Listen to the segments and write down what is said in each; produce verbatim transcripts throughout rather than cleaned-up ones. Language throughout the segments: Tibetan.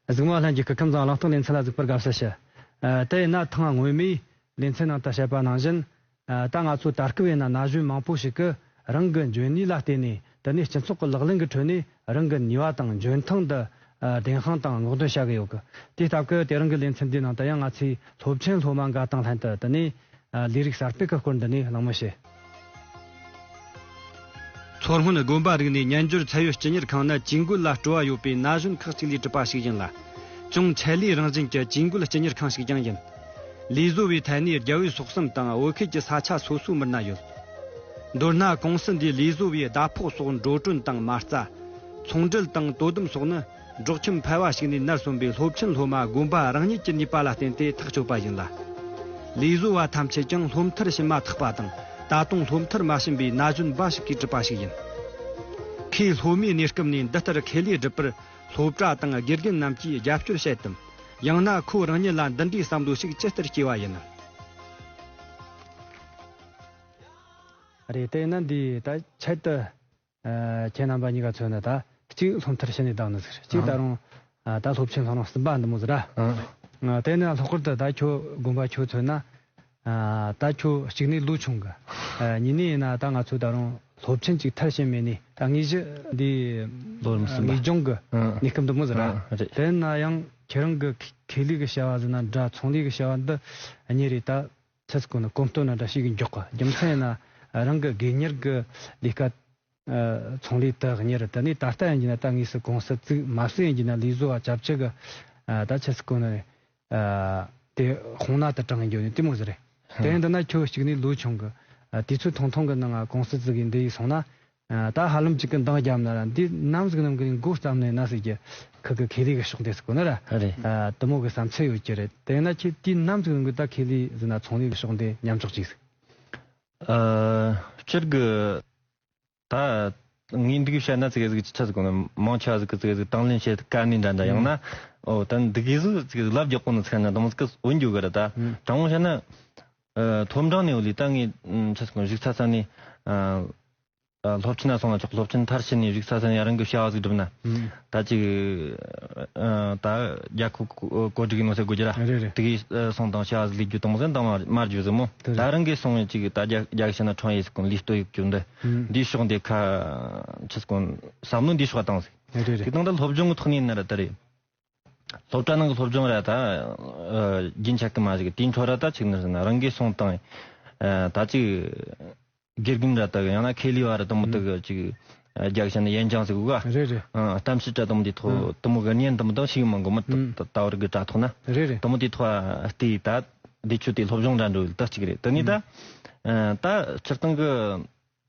གཟིགས་མོ་བ་ལྷན་རྒྱས། སྐུ་ཁམས་བཟང་། གླེང་སྟེགས་ལེ་ཚན་ལ་གཟིགས་པར་དགའ་བསུ་ཞུ། ཨ། དེ་ཡིན་ན་ཐེངས་སྔོན་མའི་ལེ་ཚན་ནང་དུ་བཤད་པ་ནང་བཞིན། ཨ། ད་ང་ཚོ་ད་སྐབས་ཡིན་ན་ན་གཞོན་མང་པོ་ཞིག་གིས་རང་གི་འཇོན་ནུས་ལ་བརྟེན་ནས། དེ་ནས་སྤྱི་ཚོགས་ཀྱི་ལག་ལེན་གྱི་ཁྲོད་ནས་རང་གི་ནུས་པ་དང་འཇོན་ཐང་འདི། ཨ། བདེན་དཔང་དང་སྔོག་འདོན་བྱ་གི་ཡོད་གི། དེའི་སྟབས་ཀྱིས་དེ་རིང་གི་ལེ་ཚན་འདིའི་ནང་དུ་ཡང་ང་ཚོས་སློབ་ཆེན་སློབ་མ་འགའ་དང་ལྷན་དུ། དེ་ནས། ཨ། ལས་རིགས་གསར་སྤེལ་གྱི་སྐོར་འདི་ནས་གླེང་མོལ་བྱེད། མཚོ་སྔོན་དགོན་པ་རིག་གནས་ཉམས་འགྱུར་ཚད་ཡོད་སྤྱི་གཉེར་ཁང་ནི་ཇུས་འགོད་ལ་སྤྲོ་བ་ཡོད་པའི་ན་གཞོན་ཁག་ཅིག་ལས་གྲུབ་པ་ཞིག་ཡིན་ལ། ཅུང་ཆེད་ལས་རང་བཞིན་གྱི་ཇུས་འགོད་སྤྱི་གཉེར་ཁང་ཞིག་ཀྱང་ཡིན། ལས་བཟོ་བའི་ཐད་ནས་རྒྱལ་བའི་སོག་གསུམ་དང་བོད་ཁུལ་གྱི་ས་ཆ་སོ་སོའི་མི་སྣ་ཡོད། མདོར་ན་ཀུང་སི་འདིའི་ལས་བཟོ་བའི་ཟླ་ཕོགས་སོགས་འགྲོ་གྲོན་དང་མ་རྩ། ཚོང་འབྲེལ་དང་དོ་དམ་སོགས་ནི། སྒྲོག་ཁྱིམ་ཕལ་བ་ཞིག་ནས་ནར་སོན་པའི་སློབ་ཆེན་སློབ་མ་དགོན་པ་རང་ཉིད་ཀྱི་ནུས་པ་ལ་བརྟེན་ཏེ་ཐག་གཅོད་པ་ཡིན་ལ། ལས་བཟོ་བ་ཐམས་ཅད་ཀྱང་སློབ་མཐར་ཕྱིན་མ་ཐག་པ་དང་། ད་དུང་སློབ་མཐར་མ་ཕྱིན་པའི་ན་གཞོན་འབའ་ཞིག་གིས་གྲུབ་པ་ཞིག་ཡིན། ཁོས་སློབ་མའི་གནས་སྐབས་ནས་འདི་ལྟར་ཁེ་ལས་སྒྲུབ་པར་སློབ་གྲྭ་དང་དགེ་རྒན་རྣམས་ཀྱིས་རྒྱབ་སྐྱོར་བྱེད་དམ། ཡང་ན་ཁོ་རང་ཉིད་ལ་འདི་འདྲའི་བསམ་བློ་ཞིག་ཇི་ལྟར་སྐྱེ་བ་ཡིན་ནམ། རེད། དེས་ན་འདི་ད་ཆེད་དུ། ཨ། ཁྱེད་རྣམ་པ་གཉིས་ཀ་མཚོན་ན་ད་གཅིག་སློབ་མཐར་ཕྱིན་ནས་བསྡད་ནི་ཟིག་རེད། གཅིག་ད་རུང་། ཨ། ད་སློབ་ཆེན་སློབ་རིམ་གསུམ་པ་འདི་མོ་ཟིག་ར། ཨ། དེ་ནས་ལྷག་པར་དུ་ད་ཁྱོད་དགོན་པ་ཁྱོད་མཚོན་ན། ཨ། ད་ཁྱོད་གཅིག་ནས་ལོ་ཆུང་གི། ཨ། གཉིས་ནས་ཡིན་ན་ད་ང་ཚོ་ད་རུང་སློབ་ཆེན་གཅིག་མཐར་ཕྱིན་མེད་ནས་ད་དངོས་གཞི་འདི་ལོ་རིམ་གསུམ་པ། ངེས་སྦྱོང་གི་ཨ་གནས་སྐབས་འདི་མོ་ཟིག་ར། ཨ། རེད། དེ་ན་ཡང་ཁྱེད་རང་གི་ཁེ་ལས་ཀྱི་བྱ་བ་ཟེར་ན་འདྲ། ཚོང་ལས་ཀྱི་བྱ་བ་འདི་གཉིས་རེད། ད་ཆི་ཟིག་གོ་ནི་གོམ་སྟོན་ན་འདྲ་ཞིག་གི་མགྱོགས་གི། རྒྱུ་མཚན་ཡིན་ན་རང་གི་དགོས་གཉེར་གྱི་ལས་ཀ། ཨ། ཚོང་ལས་དེ་གཉེར། དེ་ནས་ད་ལྟ་ཡིན་གྱི་ན་ད་དངོས་སུ་ཀུང་སི་བཙུགས། མ་བཙུགས་ཡིན་གྱི་ན་ལས་བཟོ་བ་བཅའ་བཅའ་གི། ཨ། ད་ཆི་ཟིག་གོ་ནི་རེད། ཨ། དེ་དཔུང་ནག་ཏུ་དྲངས་ཡིན་རྒྱུ་ནི་དེ་མོ་ཟིག་རེད། དེ་ཡིན་འདི་ན་ཁྱོད་གཅིག་ནས་ལོ་ཆུང་གི། ཨ། དུས་ཚོད་ཐུང་ཐུང་གི་ནང་ང་ཀུང་སི་བཙུགས་ཡིན་འདི་ཡིན་སོང་ན། ཨ། ད་ཧ་ལམ་གཅིག་གི་འདང་བརྒྱབ་ན་ར་འདི་ནམ་ཟིག་ནམ་གི་མགོ་བརྩམས་ནས་ན་ཟིག་གི་ཁུ་གི་ཁེ་ལས་གི་ཕྱོགས་འདི་ཟིག་གོ་ནི་ར། རེད། ཨ། དེ་མོ་གི་བསམ་ཚུལ་ཡོད་ཀྱི་རེད། དེ་ཡིན་ན་ཁྱེད་དུས་ནམ་ཟིག་ནམ་གི་ད་ཁེ་ལས་ཟིན་ན་ཚོང་ལས་གི་ཕྱོགས་འདི་མཉམ་འཇོག་ཅིག་ཟིག་ཨ། སྤྱིར་གི་ད་ངས་འདི་གི་བཤད་ན་ཙི་གེ་ཟིག་ཆི་ཆ་ཟིག་གོ་ནི། མང་ཆེ་བ་ཟིག་གི་ཙི་གེ་ཟིག་དང་ལེན་བྱེད་དཀའ་ནི་འདྲ་འདྲ། ཡང་ན་ཨོ་ད་འདི་གི་ཟིག་ཙི་གེ་ཟིག་ལབ་རྒྱག་གོ་ནི་ཚེ་ན་དུང་ཟིག་གི་འོན་རྒྱུ་གི་རེད། ད་དྲང་མོ་བཤད་ན། ཨ། སློབ་འབྲིང་ནས་འོ་ལི་ད་ངས་ཆི་ཟིག་གོ་ནི་གཞུག་ཚ་ཚ་ནས། ཨ། ཨ། སློབ་ཆེན་ན་སོང་ན་ཆོག་སློབ་ཆེན་མཐར་ཕྱིན་ནས་གཞུག་ཚ་ཚ་ནས་རང་གི་བྱ་བ་ཟིག་སྒྲུབ་ན། ཨང་། ད་ཅིག་ཨ། ད་རྒྱལ་ཁབ་བཀོད་སྒྲིག་ཡིན་ནོ་ཟེར་དགོས་རྒྱུ་ར། རེད་རེད། དེ་གིས་ཨ་སོང་དང་བྱ་བ་ཟིག་ལས་རྒྱུ་དང་ཟེར་འདང་མ་མ་རྒྱུ་ཟིག་མོ། དེ་རེད། ད་རང་གིས་སོང་ཡིན་ཅིག་ད་རྒྱ་རྒྱ་གཞི་ན་ཁྲང་ཡེ་ཟིག་གོ་ལས་ལྟོ་ཡོད་རྒྱུ་འདི། ཨང་། འདིའི་ཕྱོགས་འདི་ཁ་ཆི་ཟིག་གོ་བསམ་བློ་འདིའི་ཕྱོགས་བཏང་ཟིག་རེད་རེད་རེད། དེ་དང་ད་སློབ་སྦྱོང་གི་ཐོག་ནས་ཡིན་ན་ར་ད་རེད། སློབ་གྲྭ་ནང་གི་སློབ་སྦྱོང་ར་ད་ཨ་རྒྱུན་ཆད་གི་མ་ཟིག་དེའི་འཕྲོ་ར་ད་ཅིག་ནི་ཟེར་ན་རང་གིས་སོང་དང་ཨ་ད་ཅིག་དགེ་རྒན་ར་དག་ཡང་ན་ཁེ་ལས་བ་ར་དུ་མོ་དག་ཅིག་རྒྱག་བྱས་ནས་ཡན་ཅང་ཟིག་གོ་ག་རེད་རེད། ཨ་གཏམ་བཤད་ར་དུ་མོ་དེ་ཐོག་ཨ་དུ་མོ་གི་བརྙན་དུ་མོ་དག་ཤེས་གི་མང་གོ་མི་ཨ་ད་བར་གི་དྲ་ཐོག་ན་རེད་རེད། དུ་མོ་དེ་ཐོག་ཨ་བལྟས་ད་འདི་ཆུ་དེ་སློབ་སྦྱོང་འདྲ་འགྲོ་ཡོད་ད་ཅིག་རེད། དེ་ནས་ད་ཨ་ད་སྤྱིར་བཏང་གི་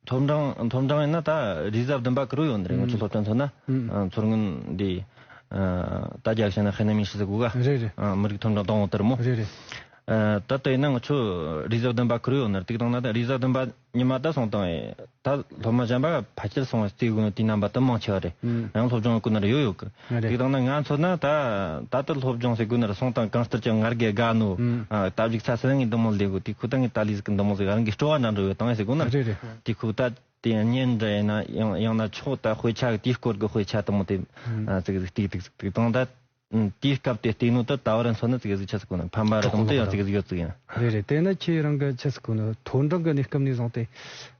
སློབ་འབྲིང་སློབ་འབྲིང་ཡིན་ན་ད་རེས་གཟའ་བདུན་པ་ཀི་རོ་ཡོད་ནི་རེད། ང་ཚོ་སློབ་གྲྭ་མཚོན་ན་ཨ་མཚོ་སྔོན་འདི་ཨ་ད་རྒྱག་བྱས་ན་ཧེ་ན་མི་ཤི་ཟིག་གོ་ག་རེད་རེད། ཨ་མི་རིགས་མཐོ་འབྲིང་དང་པོ་དེར་མོ་རེད་རེད། ཨ་ད་ལྟ་ཡིན་ན་ང་ཚོ་རེས་གཟའ་བདུན་པ་ཁུར་ཡོད་ནར་དེ་དང་ན་ད་རེས་གཟའ་བདུན་པ་ཉི་མ་ད་སོང་དང་ད་སློབ་མ་གཞན་པ་ཕལ་ཆེར་སོང་བརྩིས་དགོས་ནི་དེའི་རྣམ་པ་དུ་མང་ཆེ་བ་རེད། ཨང་། ཡང་སློབ་སྦྱོང་ཀུན་ནར་ཡོད་ཡོད་གི་རེད། དེ་དང་ན་ང་ཚོ་ན་ད་ད་ལྟ་སློབ་སྦྱོང་ཟེར་དགོས་ནར་སོང་དང་གང་ལྟར་ཀྱང་ང་རྒས་དགའ་ནོ། ཨང་། ཨ་ད་གཞུག་ཚ་ཟེར་ངའི་འདི་མོ་ལས་དགོས་དེ་ཁུ་ད་ངའི་ད་ལི་ཟིག་གི་འདི་མོ་ཟིག་རང་གི་སྤྲོ་བ་འདྲ་འགྲོ་ཡོད་དང་ཟེར་དགོས་ན་རེད་རེད། དེ་ཁུ་ད་དེ་བརྙན་འདྲ་ཡིན་ན་ཡང་ཡང་ན་ཆོག་ད་དཔེ་ཆ་གི་དེའི་སྐོར་གི་དཔེ་ཆ་དུ་མོ་དེ་ཨང་ཨ་ཙིག་ཙིག་ཏིག་ཏིག་ཏིག་དང་ད། ཨུམ། དེའི་སྐབས་དེ་བལྟས་ནོ་ད་ད་བར་མཚོན་ན་ཙིག་ཟིག་ཆ་ཟིག་གོ་ན་ཕན་པ་རེད་དང་དེ་ཡང་ཙིག་ཟིག་ཡོད་ཙིག་ཡིན། རེད་རེད། དེ་ན་ཁྱེད་རང་གི་ཆ་ཟིག་གོ་ན་མཐོ་འབྲིང་གི་གནས་སྐབས་ནས་བཟུང་སྟེ་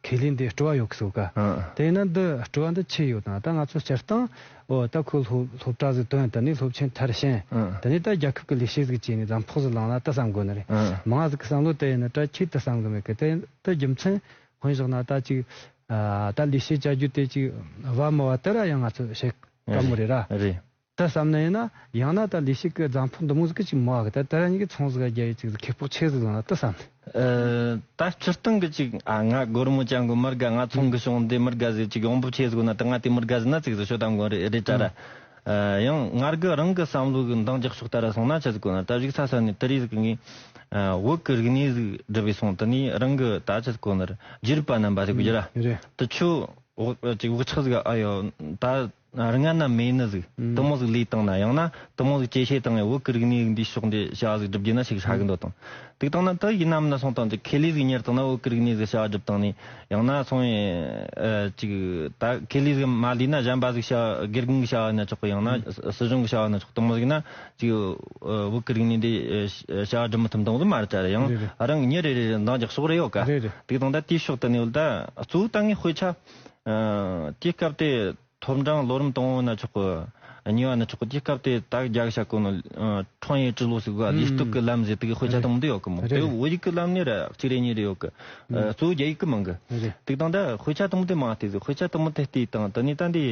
ཁས་ལེན་དེ་སྤྲོ་བ་ཡོད་གི་ཟིག་ག་ཨ་དེ་ན་འདི་སྤྲོ་བ་འདི་ཆི་ཡོད་དང་ད་ང་ཚོ་སྤྱིར་བཏང་འོ་ད་ཁོ་སློབ་སློབ་གྲྭ་ཟིག་ཐོན་དེ་ནས་སློབ་ཆེན་མཐར་ཕྱིན་ཨ་དེ་ནས་ད་རྒྱལ་ཁབ་ཀྱི་ལས་བྱེད་ཟིག་བྱས་ནས་ཛམ་ཕོག་ཟིག་བླངས་ན་ད་བསམ་གོ་ནི་རེད། ཨ་མང་ཟིག་གི་བསམ་བློ་དེ་ཡིན་ན་ད་ཁྱེད་ད་བསམ་གི་མེད་གི། དེ་ད་རྒྱུ་མཚན་དཔེ་བཞག་ན་ད་ཅིག་ཨ་ད་ལས་བྱེད་བྱ་རྒྱུ་དེ་ཅིག་བ་མོ་བ་དེ་ར་ཡང་ང་ཚོ་བྱེད་དཀའ་མོ་རེད་ར། རེད། ད་བསམ་ན་ཡིན་ན་ཡང་ན་ད་ལས་ཞིག་གི་རྫམ་ཕོག་འདི་མོ་ཟིག་གི་ཅིག་མོ་བ་གི་ད་ད་ར་ཉིད་ཀྱི་ཚོང་ཟིག་ག་རྒྱ་ཡི་ཅིག་ཟིག་ཁེ་སྤོགས་ཆེ་ཟིག་ལ་ད་བསམ། ཨ་ད་སྤྱིར་བཏང་གི་ཅིག་ཨ་ང་སྒོར་མོ་ཅང་གི་མི་དགའ། ང་ཚོང་གི་བྱུང་འདི་མི་དགའ་ཟིག་ཅིག་ཡོང་འབབ་ཆེ་ཟིག་ན་ད་ང་དེ་མི་དགའ་ཟིག་ན་ཙིག་ཟིག་ཤོད་དམ་གོ་རེད་རེད་ཅ་ར། ཨ་ཡང་ངར་གི་རང་གི་བསམ་བློ་གི་འདང་རྒྱག་ཕྱོགས་ལྟར་སོང་ན་ཆ་ཟིག་གོ་ན་ད་གཞུག་ས་ས་ནས་དེ་རིགས་ཟིག་ངས་ཨ་བོད་གི་རིག་གནས་ཟིག་སྒྲུབ་པའི་སོང་དེ་ནས་རང་གི་ད་ཆ་ཟིག་གོ་ན་རྒྱུད་རིག་པ་རྣམ་པ་ཟིག་གི་རྒྱུ་ར། རེད། དེ་ཆུ། འོ་ཅིག་འུ་ཅག་ཟིག་ཨ་ཡོ་ད་ རང་ང་ན་མེད་ནི་ཟིག་ཨུམ། དུ་མོ་ཟིག་ལས་བཏང་ན། ཡང་ན་དུ་མོ་ཟིག་ཅེ་ཤེས་བཏང་ཡང་བོད་ཀྱི་རིག་གནས་འདིའི་ཕྱོགས་འདི་བྱ་བ་ཟིག་སྒྲུབ་རྒྱུ་ན་ཞིག་ཧྲ་གི་འདོད་དང་། དེ་བཏང་ན་དུ་ཡིན་ནམ་ན་སོང་དང་དུ་ཁེ་ལས་ཟིག་གཉེར་བཏང་ན་བོད་ཀྱི་རིག་གནས་ཟིག་བྱ་བ་སྒྲུབ་བཏང་ནས། ཡང་ན་སོང་ཡིན་ཅིག་ད་ཁེ་ལས་ཟིག་མ་ལས་ན་གཞན་པ་ཟིག་བྱ་དགེ་རྒན་གྱི་བྱ་བ་ན་ཆོག་གི། ཡང་ན་ཨུམ། སྲིད་གཞུང་གི་བྱ་བ་ན་ཆོག་དུ་མོ་ཟིག་ན་ཅིག་བོད་ཀྱི་རིག་གནས་འདི་བྱ་བ་སྒྲུབ་མི་ཐུབ་དང་ཟིག་མ་རེད་ཅ་རེད། ཡང་རེད་རེད། རང་གི་མྱི་རེ་རེ་རེ་འདང་རྒྱག་ཕྱོགས་རེ་ཡོད་ཀ། རེད་རེད། དེ་དང་ད་དེའི་ཕྱོགས་དུ་ནས་ཡོད་ད་གཙོ་བོ་ད་ངས་དཔེ་ཆ། ཨ། དེའི་སྐབས་དེ་མཐོ་འབྲིང་ལོ་རིམ་དང་པོ་ན་ཆོག་གི། གཉིས་པ་ན་ཆོག་གི། དེའི་སྐབས་དེ་ད་རྒྱ་གི་ཤ་ཀོ་ནོ་ཁྲང་ཡེ་ཀྲི་ལོ་ཟིག་ག་ལུས་སྟོབས་ཀྱི་ལམ་ཟེར་དེ་གི་དཔེ་ཆ་དང་པོ་འདི་ཡོད་གི་མོ། རེད་དེ་རེད། བོད་ཡིག་གི་ལམ་ནས་ར་གཅིག་རེ་གཉིས་རེ་ཡོད་གི། ཨ། གཙོ་བོ་རྒྱ་ཡིག་གི་མང་གི། རེད། དེ་དང་ད་དཔེ་ཆ་དང་པོ་དེ་མང་བལྟས་ཟིག་དཔེ་ཆ་དང་པོ་དེ་བལྟས་དང་དེ་ནས་ད་འདི།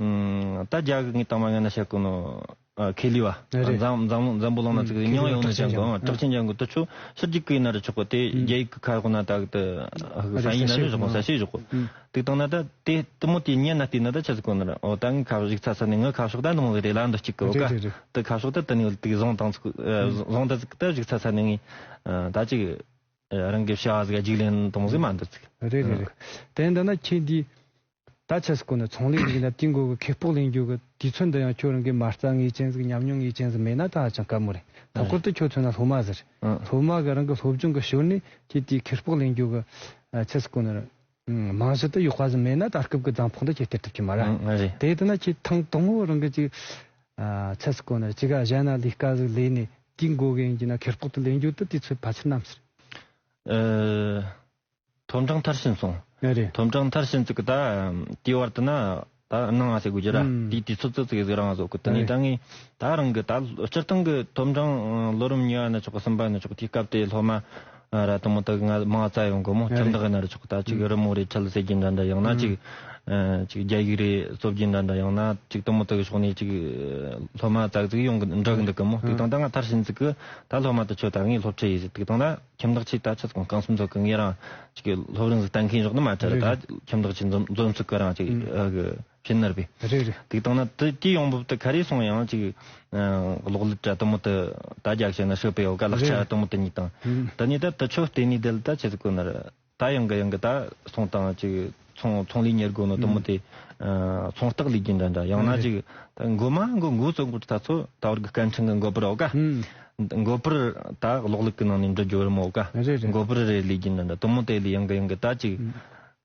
ཨ། ད་རྒྱ་གི་ངས་དང་མ་ངན་ན་ཤ་ཀོ་ནོ། ཨ། ཁེ་ལི་བ། རེད། འཛམ་འཛམ་འཛམ་བུ་གླིང་ན་ཚིག་ཁེ་ལི་མྱིང་ཡོད་ན་ཅང་གི། ཨ། གྲགས་ཆེན་ཅང་གི་དུ་ཆུ་ཕྱི་རྒྱལ་གི་ཡིན་ན་ར་ཆོག་གི། དེ་ཨུམ། རྒྱ་ཡིག་གི་ཁ་རོག་ན་ད་གི་དུ་ས་ཡིན་ན་ར་ཆོག་གི། ས་ཤེས་ཆོག་གི། ཨུམ། དེ་དང་ན་ད་དེ་དུ་མོ་དེ་ཉན་ན་བལྟས་ན་ད་ཆ་ཟིག་གོ་ན་ར། ཨོ་ད་ངི་ཁ་བཞུགས་ཚ་ཚ་ནས་ངི་ཁ་ཕྱོགས་ད་འདི་མོ་ཟིག་རེད་ལ་འདི་གཅིག་གི། ཨོ་ཀ། རེད་རེད་རེད། དུ་ཁ་ཕྱོགས་ད་དུ་ནི་དེ་བཟུང་དང་ཚིག་ཨུམ། བཟུང་ད་ཚིག་ད་བཞུགས་ཚ་ཚ་ནས་ངི་ད་ཅིག་རང་གི་བྱ་བ་ཟིག་རྒྱུགས་ལེན་དང་ཟིག་མ་འདུག་ཚིག་རེད་རེད་རེད། དེ་འདི་ན་ཁྱེད་འདི། ད་ཆ་ཟིག་གོ་ན་ཚོང་ལས་རིག་ན་དེའི་འགོ་གི་ཁེ་སྤོགས་ལེན་རྒྱུ་གི་དུས་ཚོད་འདི་ཡང་ཁྱོད་རང་གི་མ་རྩ་ངེས་ཅན་ཟིག་ཉམས་མྱོང་ངེས་ཅན་ཟིག་མེད་ན་ད་ཧ་ཅང་དཀའ་མོ་རེད། ལྷག་པར་དུ་ཁྱོད་མཚོན་ན་སློབ་མ་ཟིག་རེད། ཨང་། སློབ་མ་གི་རང་གི་སློབ་སྦྱོང་གི་ཞོར་ནས་ཁྱེད་དེའི་ཁེ་སྤོགས་ལེན་རྒྱུ་གི་ཆ་ཟིག་གོ་ན་ར། རྨང་གཞི་དེ་ཡོད་པ་ཟིག་མེད་ན་ད་སྐབས་ཀྱི་གཟའ་ཕོགས་འདི་ཁྱེད་སྟེར་ཐུབ་ཀྱི་མ་རེད། ཨང་། ཨང་། རེད། དེ་ལྟ་ན་ཁྱེད་ཐེངས་དང་པོ་རང་གི་ཅིག་ཆ་ཟིག་གོ་ན་ར་ཅིག་ག་གཞན་ན་ལས་ཀ་ཟིག་ལས་ནས་དེའི་འགོ་གི་ཡིན་གྱི་ན་ཁེ་སྤོགས་དེ་ལེན་རྒྱུ་དེ་དུས་ཚོད་ཕལ་ཆེར་ནམ་ཟིག་རེད། ཨ། མཐོ་འབྲིང་མཐར་ཕྱིན་སོང་། ཨ་རེད། མཐོ་འབྲིང་མཐར་ཕྱིན་ཙིག་གི་ད་དེའི་བར་དུ་ན་ད་གནང་ང་ཟེར་དགོས་རྒྱུ་ར། ཨུམ། དེའི་དུས་ཚོད་ཙིག་ཙིག་ཟིག་རང་བཟོ་གི། དེ་ནས་ཨ་རེད། ད་ངས་ད་རང་གི་ད་སྤྱིར་བཏང་གི་མཐོ་འབྲིང་ལོ་རིམ་གཉིས་པ་ན་ཆོག་གི། གསུམ་པ་ན་ཆོག་གི། དེའི་སྐབས་དེ་སློབ་མ་ར་དུ་མོ་དག་ང་མང་བཙལ་ཡོང་གི་མོ། ཨ་ཁྱིམ་རེད། བདག་ཡིན་ན་ར་ཆོག་གི། ད་ཅིག་ཨུམ། རི་མོ་རེ་ཁྲིད་ཟེར་རྒྱུ་འདྲ་འདྲ། ཡང་ན་ཅིག་ཨུམ། ཅིག་རྒྱ་ཡིག་རེ་སློབ་རྒྱུ་འདྲ་འདྲ། ཡང་ན་ཅིག་དུ་མོ་དག་གི་ཕྱོགས་ནས་ཅིག་སློབ་མ་ཙག་ཙིག་ཡོང་གི་འགྲོ་གི་འདུག་གི་མོ། དེ་ཨུམ། དང་ད་ང་མཐར་ཕྱིན་ཙིག་གི་ད་སློབ་མ་དུ་ཆོ་ད་ངས་སློབ་ཁྲིད་ཡིན་ཟེར། དེ་དང་ད་ཁྱིམ་བདག་ཆེ་ད་ཆ་ཚང་གང་སུམ་ཚོགས་གི། ངས་རང་ཅིག་གི་སློབ་རིམ་ཟིག་གཏན་འཁེལ་རོགས་ནི་མ་ཁྲ་རེད། རེད་ད་རེད། ཁྱིམ་བདག་ཆེ་འཛོམས་འཛོམས་ཚུགས་གི་རང་ཅིག་ཨུམ། ཨ་གི་ཕྱིན་ནར་བས། རེད་རེད། དེ་དང་ན་དེ་དེ་ཡོང་འབབ་དེ་ག་རེ་སོང་ཡང་ཅིག་ཨ་གློག་ཀླད་དྲ་དུ་མོ་དེ་ད་རྒྱག་བྱས་ན་ཤོད་པའི་ཡོད་ཀ། ལག་ཆ་རེད། དུ་མོ་དེ་གཉིས་དང་། ཨུམ། དེ་ནས་ད་དུ་ཆོ་བལྟས་ནས་དེ་ལ་ད་ཆེ་ཟིག་གོ་ན་ར། ད་ཡང་གི་ཡང་གི་ད་སོང་དང་ཅིག་ཚོང་ཚོང་ལས་གཉེར་དགོས་ནོ་དུ་མོ་ཨུམ། དེ་ཨ་ཚོང་རྟགས་ལས་རྒྱུ་འདྲ་འདྲ། ཡང་ན་རེད། ཅིག་ད་འགོ་མ་འགོ་འགོ་བཙོང་གོ་ད་ཚོ་ད་བར་གི་སྐད་འཕྲིན་གི་འགོ་པར་འོ་ཀ། ཨུམ། འགོ་པར་ད་གློག་ཀླད་གི་ནང་ནས་འབྲི་རྒྱུ་བར་མོ་འོ་ཀ། རེད་རེད། འགོ་པར་རེ་ལས་རྒྱུ་འདྲ་འདྲ་དུ་མོ་དེ་ལས་ཡང་གི་ཡང་གི་ད་ཅིག་ཨུམ།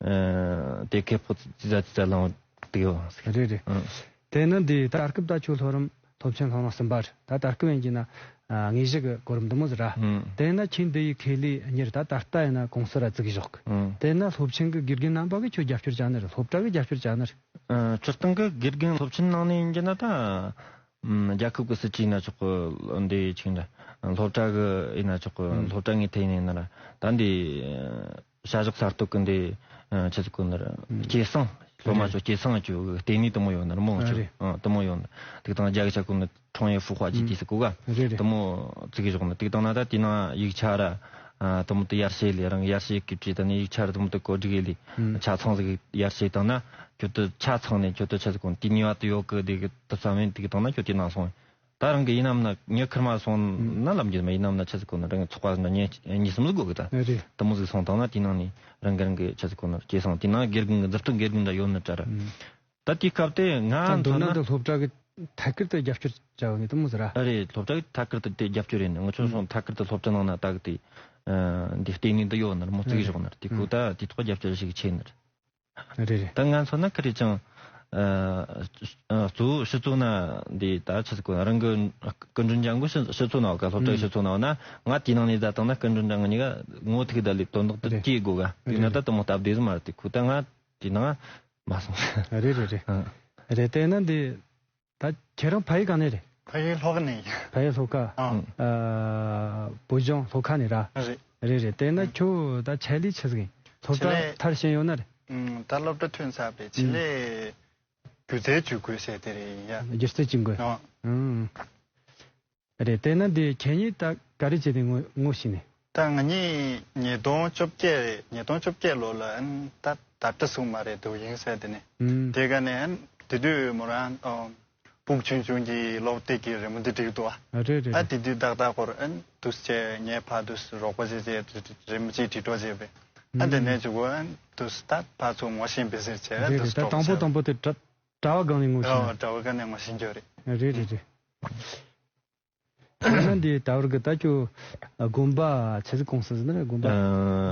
ཨ་དེ་ཁེ་སྤོགས་ཙི་ཙ་ཙི་ཙ་ལང་དེ་ཡོད། རེད་རེད། ཨུམ། དེ་ནི་འདི་ད་སྐབས་ད་ཁྱོད་སློབ་རིམ་སློབ་ཆེན་སློབ་མ་གསུམ་པ་རེད། ད་ད་སྐབས་ཡིན་གྱི་ན་ཨ་དངོས་གཞི་གི་གོ་རིམ་འདི་མོ་ཟིག་ར། ཨུམ། དེ་ན་ཁྱེད་འདི་ཡི་ཁེ་ལས་གཉེར་ད་ད་ལྟ་ཡིན་ན་གོང་སུ་ར་བཙུགས་བཞག་གི། ཨུམ། དེ་ན་སློབ་ཆེན་གི་དགེ་རྒན་རྣམ་པ་གི་ཁྱོད་རྒྱབ་སྐྱོར་བྱ་ནི་རེད། སློབ་གྲྭ་གི་རྒྱབ་སྐྱོར་བྱ་ནི་རེད། ཨ་སྤྱིར་བཏང་གི་དགེ་རྒན་སློབ་ཆེན་ནང་ནས་ཡིན་གྱི་ན་ད་ཨུམ་རྒྱལ་ཁབ་གི་སྲིད་ཇུས་ཡིན་ན་ཆོག་གི། འདི་ཆིག་འདྲ་སློབ་གྲྭ་གི་ཡིན་ན་ཆོག་གི། ཨུམ། སློབ་གྲྭ་ངོས་ཐད་ཡིན་ན་ར་ད་འདི་བྱ་གཞག་གསར་གཏོད་ཀྱི་འདི་ཆི་ཟིག་གོ་ནི་ར། ཨུམ། སྐྱེད་སྲིང་། སློབ་མ་ཚོ་སྐྱེད་སྲིང་བཅོས་ལྟེ་གནས་དུ་མོ་ཡོད་ནི་ར་མོ་ཨ་ཆོ། རེད། ཨ་དུ་མོ་ཡོད་ནི་དེ་དང་རྒྱ་གི་ཆ་གོ་ནི་ཁྲོང་ཡེ་ཧྥུ་ཧྭ་ཅི་ཨུམ། ཅི་ཟིག་གོ་ག་རེད་རེད། དུ་མོ་བཙུགས་བཞག་ནི། དེ་དང་ན་ད་དེ་ནང་ཡིག་ཆ་ར་ཨ་དུ་མོ་དུ་ཡར་ཞེ་ལས་རང་ཡར་ཞེ་གི་བྲིས་དང་ནི་ཡིག་ཆ་ར་དུ་མོ་དུ་གོ་སྒྲིག་ཡེ་ལས། ཨུམ། ཆ་ཚང་ཟིག་ཡར་ཞེ་དང་ན་ཁྱོད་དུ་ཆ་ཚང་ནས་ཁྱོད་དུ་ཆ་ཟིག་གོ་ནི་དེ་ཉེ་བ་དུ་ཡོད་གི་དེ་གི་དུ་བསམ་ཡིན། དེ་གི་དང་ན་ཁྱོད་དེ་ནང་སོང་། ད་རང་གི་ཡིན་ནམ་ན་ཉི་ཁར་མ་སོང་ན་ལམ་རྒྱུད་མ་ཡིན་ནམ་ན་ཆི་ཟིག་གོ་ན་རང་གི་ཚོགས་པ་ཟིན་ན་ཉེ་ཉེ་སུམ་ཟིག་དགོས་གི་ད། རེད། དུ་མོ་ཟིག་སོང་དང་ན་དེ་ནང་ནས་རང་གི་རང་གི་ཆི་ཟིག་གོ་ན་སྐྱེད་སྲིང་དེ་ནང་དགེ་རྒན་གི་མཛུབ་སྟོན་དགེ་རྒན་འདྲ་ཡོད་ནི་དྲ་ར། ཨུམ། ད་དེའི་སྐབས་དེ་ང་ད་མདོར་མཚོན་ན་ན་འདི་སློབ་གྲྭ་གི་ཐད་ཀར་དུ་རྒྱབ་སྐྱོར་བྱ་བ་ནི་དུ་མོ་ཟིག་ར། ཨ་རེད། སློབ་གྲྭ་གི་ཐད་ཀར་དུ་དེ་རྒྱབ་སྐྱོར་ཡིན་ནི། ང་ཚོ་སོང་ཐད་ཀར་དུ་སློབ་གྲྭ་ནང་ན་ད་གི་དེ་ཨ་འདི་ལྟེ་གནས་འདི་ཡོད་ནི་ར་མོ་བཙུགས་བཞག་ནི་ར། དེ་ཁུ་ད་དེ་ཐོག་རྒྱབ་སྐྱོར་ཞིག་ཆེ་ནི་ར། རེད་རེད། ད་ང་མཚོན་ན་ཀི་རེ་ཅང་ཨ་གཙོ་བོ་སྤྱི་ཚོགས་ན་འདི་ད་ཆི་ཟིག་གོ་རང་གི་སྐུ་མགྲོན་ཅང་གོ་སྤྱི་སྤྱི་ཚོགས་ན་ག་སློབ་གྲྭའི་སྤྱི་ཚོགས་ན་ན་ང་དེའི་ནང་ནས་ད་དང་ན་སྐུ་མགྲོན་ཅང་གི་གཉིས་ཀ་ངོ་ཐུག་ད་ལས་དོན་དག་ཏུ་རེད། སྐྱེས་དགོས་ག་དེ་ན་རེད་ད་དུ་མོ་སྟབས་བདེ་ཟིག་མ་རེད། དེ་ཁུ་ད་ང་དེ་ནང་མ་སོང་། རེད་རེད་རེད། ཨ་རེད། དེ་ན་འདི་ད་ཁྱེད་རང་ཕ་ཡུལ་ག་ནས་རེད། ཕ་ཡུལ་ལྷོ་ཁ་ནས་ཡིན། ཕ་ཡུལ་ལྷོ་ཁ། ཨང་། ཨ་བོད་ལྗོངས་ལྷོ་ཁ་ནས་ར། རེད། རེད་རེད། དེ་ན་ཨང་། ཁྱོད་ད་ཆེད་ལས་ཆི་ཟིག་ཡིན། སློབ་གྲྭ་ཆེད་ལས་མཐར་ཕྱིན་ཡོད་ན་རེད། ཨང་། ད་སློབ་གྲྭ་ཐོན་ཚར་བས་ཆེད་ཨང་། ལས་སྒྱུ་རྩལ་ཅིག་དགོས་ཟེར་དེ་རེད་ཡ། སྒྱུ་རྩལ་ཅིག་དགོས། ཨང་། ཨང་། རེད། དེ་ན་འདི་ཁྱེད་གཉིས་ད་ག་རེ་བྱས་ཏེ་ངོ་ངོ་ཤེས་ནས། ད་ང་གཉིས་ཉིས་སྟོང་བཅོ་བརྒྱད་རེད། ཉིས་སྟོང་བཅོ་བརྒྱད་ལོ་ལ་ཨན་ད་ད་ལྟ་སུ་མ་རེད་འདུག་ཡིན་ཟེར་དེ་ནས། ཨང་། དེ་ག་ནས་ཨན་དེ་དུས་མོ་རང་ཨོ་སྤུག་ཆུང་ཆུང་གི་ལོག་སྟེགས་ཀྱི་རི་མོ་འདི་བསྒྲིགས་འདུག་ཨ། རེད་རེད་ད་རེད། དེ་དུས་ཏག་ཏག་སྐོར་ཨན་དུས་ཆེ་ངས་ཕ་དུས་རོགས་པ་བྱས་བྱས་རི་མོ་ཅིག་བྲིས་འགྲོ་བྱས་པས། ཨ་དེ་ཨང་ནས་ཅིག་གོ་ཨན་དུས་ད་ཕ་ཚོ་ངོ་ཤེས་པའི་ཟེར་བྱས་རེད་དུས་རེད། ད་དང་པོ་དང་པོ་དེ་གྲབས། གྲྭ་བ་སྒང་ནས་ངོ་ཤེས་ན། ཨ་གྲྭ་བ་སྒང་ནས་ངོ་ཤེས་རྒྱུ་རེད། རེད་རེད་རེད། ཡང་ན་འདི་ད་བར་གི་ད་ཁྱོད་དགོན་པ་ཆི་ཟིག་གོང་ས་ཟིན་ན་དགོན་པ། ཨ་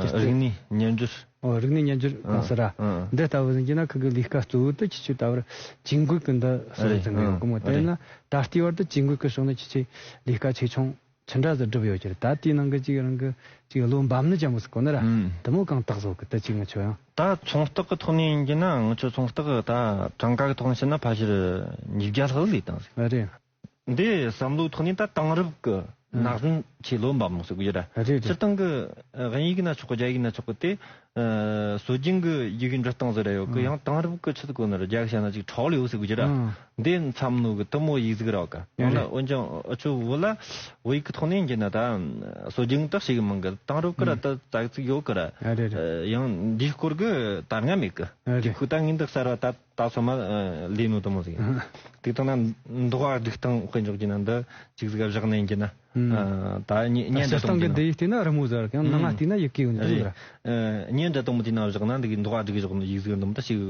རྒྱུ་རྩལ། རིག་གནས་ཉམས་འགྱུར། ཨོ་རིག་གནས་ཉམས་འགྱུར་ཨ་གོང་ས་ར། ཨ་འདི་ལྟ་བུ་ཟིན་གྱི་ན་ཁི་གི་ལས་ཀ་གཙོ་བོ་དེ་ཁྱེད་ཆོས་ད་བར་ཇུས་འགོད་གི་འདི་སོ་རེད། ཟིན་གི་ཡོད་གི་མོ། ཨ་དེ་རེད། ན་ད་ལྟའི་བར་དུ་ཇུས་འགོད་གི་ཕྱོགས་ནས་ཁྱེད་ཆོས་ལས་ཀ་ཆེ་ཆུང་ཆི་འདྲ་ཟིག་སྒྲུབ་ཡོད་ཀྱི་རེད། ད་དེའི་ནང་གི་ཅིག་རང་གི་ཅིག་བློ་འབབ་ནི་ཅན་པོ་ཟིག་གོ་ན་ར། ཨུམ། དེ་མོ་གང་དག་བཟོ་གི་ད་ཅིག་ང་ཆོ་ཡང་། ད་ཚོང་རྟགས་གི་ཐོག་ནས་ཡིན་གྱི་ན་ང་ཆོ་ཚོང་རྟགས་གི་ད་གྲངས་ཀ་གི་ཐོག་ནས་བཤད་ན་ཕལ་ཆེར་ཉིས་བརྒྱ་ལྷག་ལས་བཏང་ཟིག་ཨ་རེད། འདི་བསམ་བློའི་ཐོག་ནས་ད་དེང་རབས་ཀྱི་ཨ་ན་གཞོན་ཆེས་བློ་འབབ་མོ་ཟེར་དགོས་ཀྱི་ར། རེད་རེད། སྤྱིར་བཏང་གི་དབྱིན་ཡིག་ན་ཆོག་གི། རྒྱ་ཡིག་ན་ཆོག་གི་དེ། ཨ་སྲོལ་རྒྱུན་གྱི་ཡི་གེ་འབྲི་སྟངས་ཟེར་ར་ཡོད་གི། ཨ་ཡང་དེང་རབས་ཀྱི་ཆི་ཟིག་གོ་ན་ར། རྒྱ་གི་བཤད་ན་ཅིག་ཁྲའོ་ལིའུ་ཟེར་དགོས་ཀྱི་ར། ཨ་འདི་འཚམ་ནོ་གི་དེ་མོ་ཡིག་ཟིག་ར་བ་ག་ཡང་ན་རེད། འོན་ཀྱང་ཨ་ཆོ་བོད་ལ་བོད་ཡིག་གི་ཐོག་ནས་ཡིན་གྱི་ན་ད་སྲོལ་རྒྱུན་དག་ཞིག་མང་གི། དེང་རབས་ཀྱི་ར་ཨ་ད་ཙག་ཙིག་ཡོད་གི་ར། ཨ་རེད་རེད། ཨ་ཡང་འདིའི་སྐོར་གི་ད་སྔ་མེད་གི། ཨ་རེད། དེ་ཁུ་ད་ངས་འདི་གསར་བ་ད། ད་སོ་མ་ལས་ནོ་དེ་མོ་ཟིག་ཡིན། དེ་ཐང་ན་འདུག་བ་སྒྲིག་སྟངས་དཔེ་འཇོག་གྱི་ན་འདི་ཅིག་ཟིག་བཞག་ནས་ཡིན་གྱི་ན། ཨ་ད་ཉེ་ཉེ་འདྲ་སྤྱིར་བཏང་གི་འདི་ཡིག་བལྟས་ན་རི་མོ་ཟེར་ཡང་ནང་ང་བལྟས་ན་ཡི་གེ་ཡོད་ནི་རེད། ཉེ་འདྲ་དེ་མོ་དེ་ན་བཞག་ན་འདི་གི་འདུག་བ་སྒྲིག་བཞག་ནི་ཡིག་ཟིག་འདི་མོ་ད་ཞིག་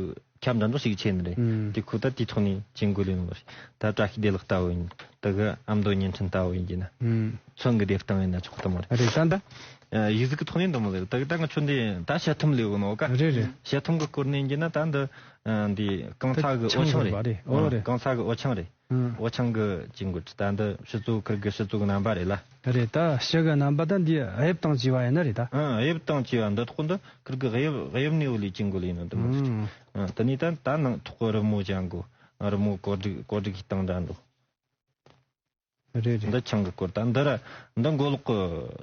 ཁྱབ་འདྲ་འདྲ་ཞིག་ཆེ་ནི་རེད། དེ་ཁུ་ད་དེ་ཐོག་ནས་ཅིག་འགོ་ལས་ནོ་རེད། ད་བཀྲ་ཤིས་བདེ་ལེགས་ལྟ་བུ་ཡིན། དེ་གི་ཨ་མདོ་བརྙན་འཕྲིན་ལྟ་བུ་ཡིན་གྱི་ན། ཚོན་གི་སྡེབ་སྟངས་ཡིན་ན་ཆོག་དེ་མོ་རེད། རེད་ད་འདི། ཡིག་གཟུགས་ཀྱི་ཐོག་ནས་འདི་མོ་ཟེར། ད་ད་ང་ཆོ་འདི་ད་བཤད་ཐུམ་ལས་གོ་ནོ་ག་རེད་རེད། བཤད་ཐུམ་གི་སྐོར་ནས་ཡིན་གྱི་ན་ད་འདི་འདི་རྐང་ཚ་གི་འོ་ཆང་རེད། ཨོ་རེད། རྐང་ཚ་གི་འོ་ཆང་རེད། འོ་ཆང་གི་ཅིག་འགོ་ད་འདི་ཕྱི་ཚུལ་ཁིར་གི་ཕྱི་ཚུལ་གི་རྣམ་པ་རེད་ལ། རེད། ད་ཕྱི་གི་རྣམ་པ་ད་འདི་དབྱིབས་དང་བཅས་པ་ཡིན་ན་རེད་ད། དབྱིབས་དང་བཅས་པ་འདི་ཐོག་འདི་ཁིར་གི་དབྱིབས་དབྱིབས་ནས་འོ་ལས་ཅིག་འགོ་ལས་ཡིན་ནོ་འདི་མོ་ཟེར། དེ་ནས་ད་ད་ནང་ཐོག་གི་རི་མོ་ཅང་གོ། རི་མོ་གོ་སྒྲིག་གོ་སྒྲིག་གི་སྟངས་འདྲ་འདུག་རེད་རེད། འདི་ཆང་གི་སྐོར་ད་འདི་ར་འདི་མགོ་ལོག་གི་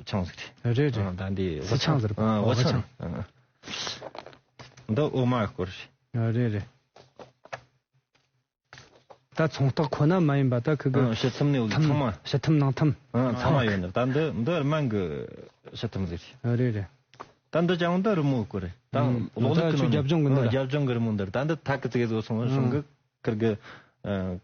ཆང་ཟིག་རེད། རེད་རེད། ཨ་ད་འདི་སི་ཆང་ཟེར་བ། ཨ་འོ་འོ་ཆང་ཆང་། ཨ་འདི་འོ་མ་གི་སྐོར་རེད། རེད་རེད། ད་ཚོང་རྟགས་ཁོ་ན་མ་ཡིན་པ་ད་ཁི་གི་ཨ་ཕྱི་ཐུམ་ནས་འོ་ཐུམ་ཚང་མ། ཕྱི་ཐུམ་ནང་ཐུམ། ཨ་ཚང་མ་ཡོད་ནི་ད་འདི་འདི་སྨན་གི་ཕྱི་ཐུམ་ཟིག་རེད། རེད་རེད། ད་འདི་ཅང་འདི་རི་མོ་གི་སྐོར་རེད། ད་ཨ་གློག་ཀླད་ད་ཁི་ཁྱོད་ནང་རྒྱབ་ལྗོངས་གི་འདི་ར། རྒྱབ་ལྗོངས་གི་རི་མོ་འདི་རེད། ད་འདི་ཐག་གི་ཙིག་གེ་བཟོ་སོང་ཨ་སོང་གི། ཁིར་གི་ཨ་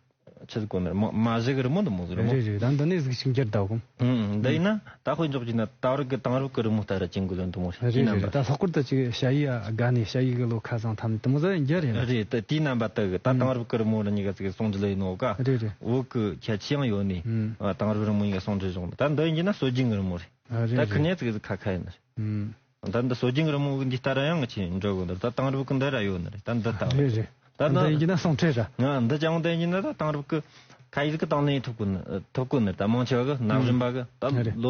ཆི་ཟིག་གོ་ནི་མ་མ་གཞི་གི་རི་མོ་འདི་མོ་ཟིག་རེད་མོ། རེད་རེད། ད་འདི་ནས་ཟིག་ཞིག་འགྱུར་ད་གོ། ཨུམ་འདི་ཡིན་ན་ད་དཔེ་འཇོག་གྱི་ན་ད་རུ་གི་དེང་རབས་གི་རི་མོ་ལྟ་ར་ཅན་གི་ལོན་འདི་མོ་རེད། རེད་དེའི་རྣམ་རེད་པ། རེད། ད་ལྷག་པར་དུ་ཅིག་ཞ་ཡི་ཨ་དགའ་ནས་ཞ་ཡི་གི་ལོ་ཁ་བཟང་ཐམ་འདི་མོ་ཟིག་འགྱུར་ཡིན་ན། རེད་ད་དེའི་རྣམ་པ་དག་གི་ད་ཨུམ་དེང་རབས་གི་རི་མོ་ར་གཉིས་ཀ་ཙིག་གེ་ཟུང་འབྲེལ་ཡིན་ནོ་ག་རེད་རེད། བོད་གི་ཁྱད་ཆོས་ཡང་ཡོད་ནི། ཨུམ་ཨ་དེང་རབས་རི་མོ་གཉིས་ཀ་ཟུང་འབྲེལ་བྱུང་ནི། ད་འདི་ཡིན་གྱི་ན་སྲོལ་རྒྱུན་གི་རི་མོ་རེད། ཨ་རེད་ད་རེད། ཁི་ནས་ཙིག་གེ་ཁ་ཁ་ཡིན་ནི། ཨུམ། ད་འདི་སྲོལ་རྒྱུན་རི་མོ་གི་འདི་ལྟ་ར་ཡང་ཅི་འགྲོ་གི་འདུག་ད་དེང་རབས་གི་འདི་ར་ཡོད་ནི་རེད། ད་འདི་ལྟ་བ་རེད་རེད། ད་འདི་ཡིན་གྱི་ན་སོང་ཁྲེ་ར། ང་འདི་ཅང་འདི་ཡིན་གྱི་ན་ད་དེང་རབས་གི་ཁ་ཡིག་གི་དང་ལེན་ཐུབ་གོ་ནི་ཐུབ་གོ་ནི་རེད། ད་མང་ཆེ་བ་གི་ན་གཞོན་པ་གི་ད་རེད་རེད། ལོ་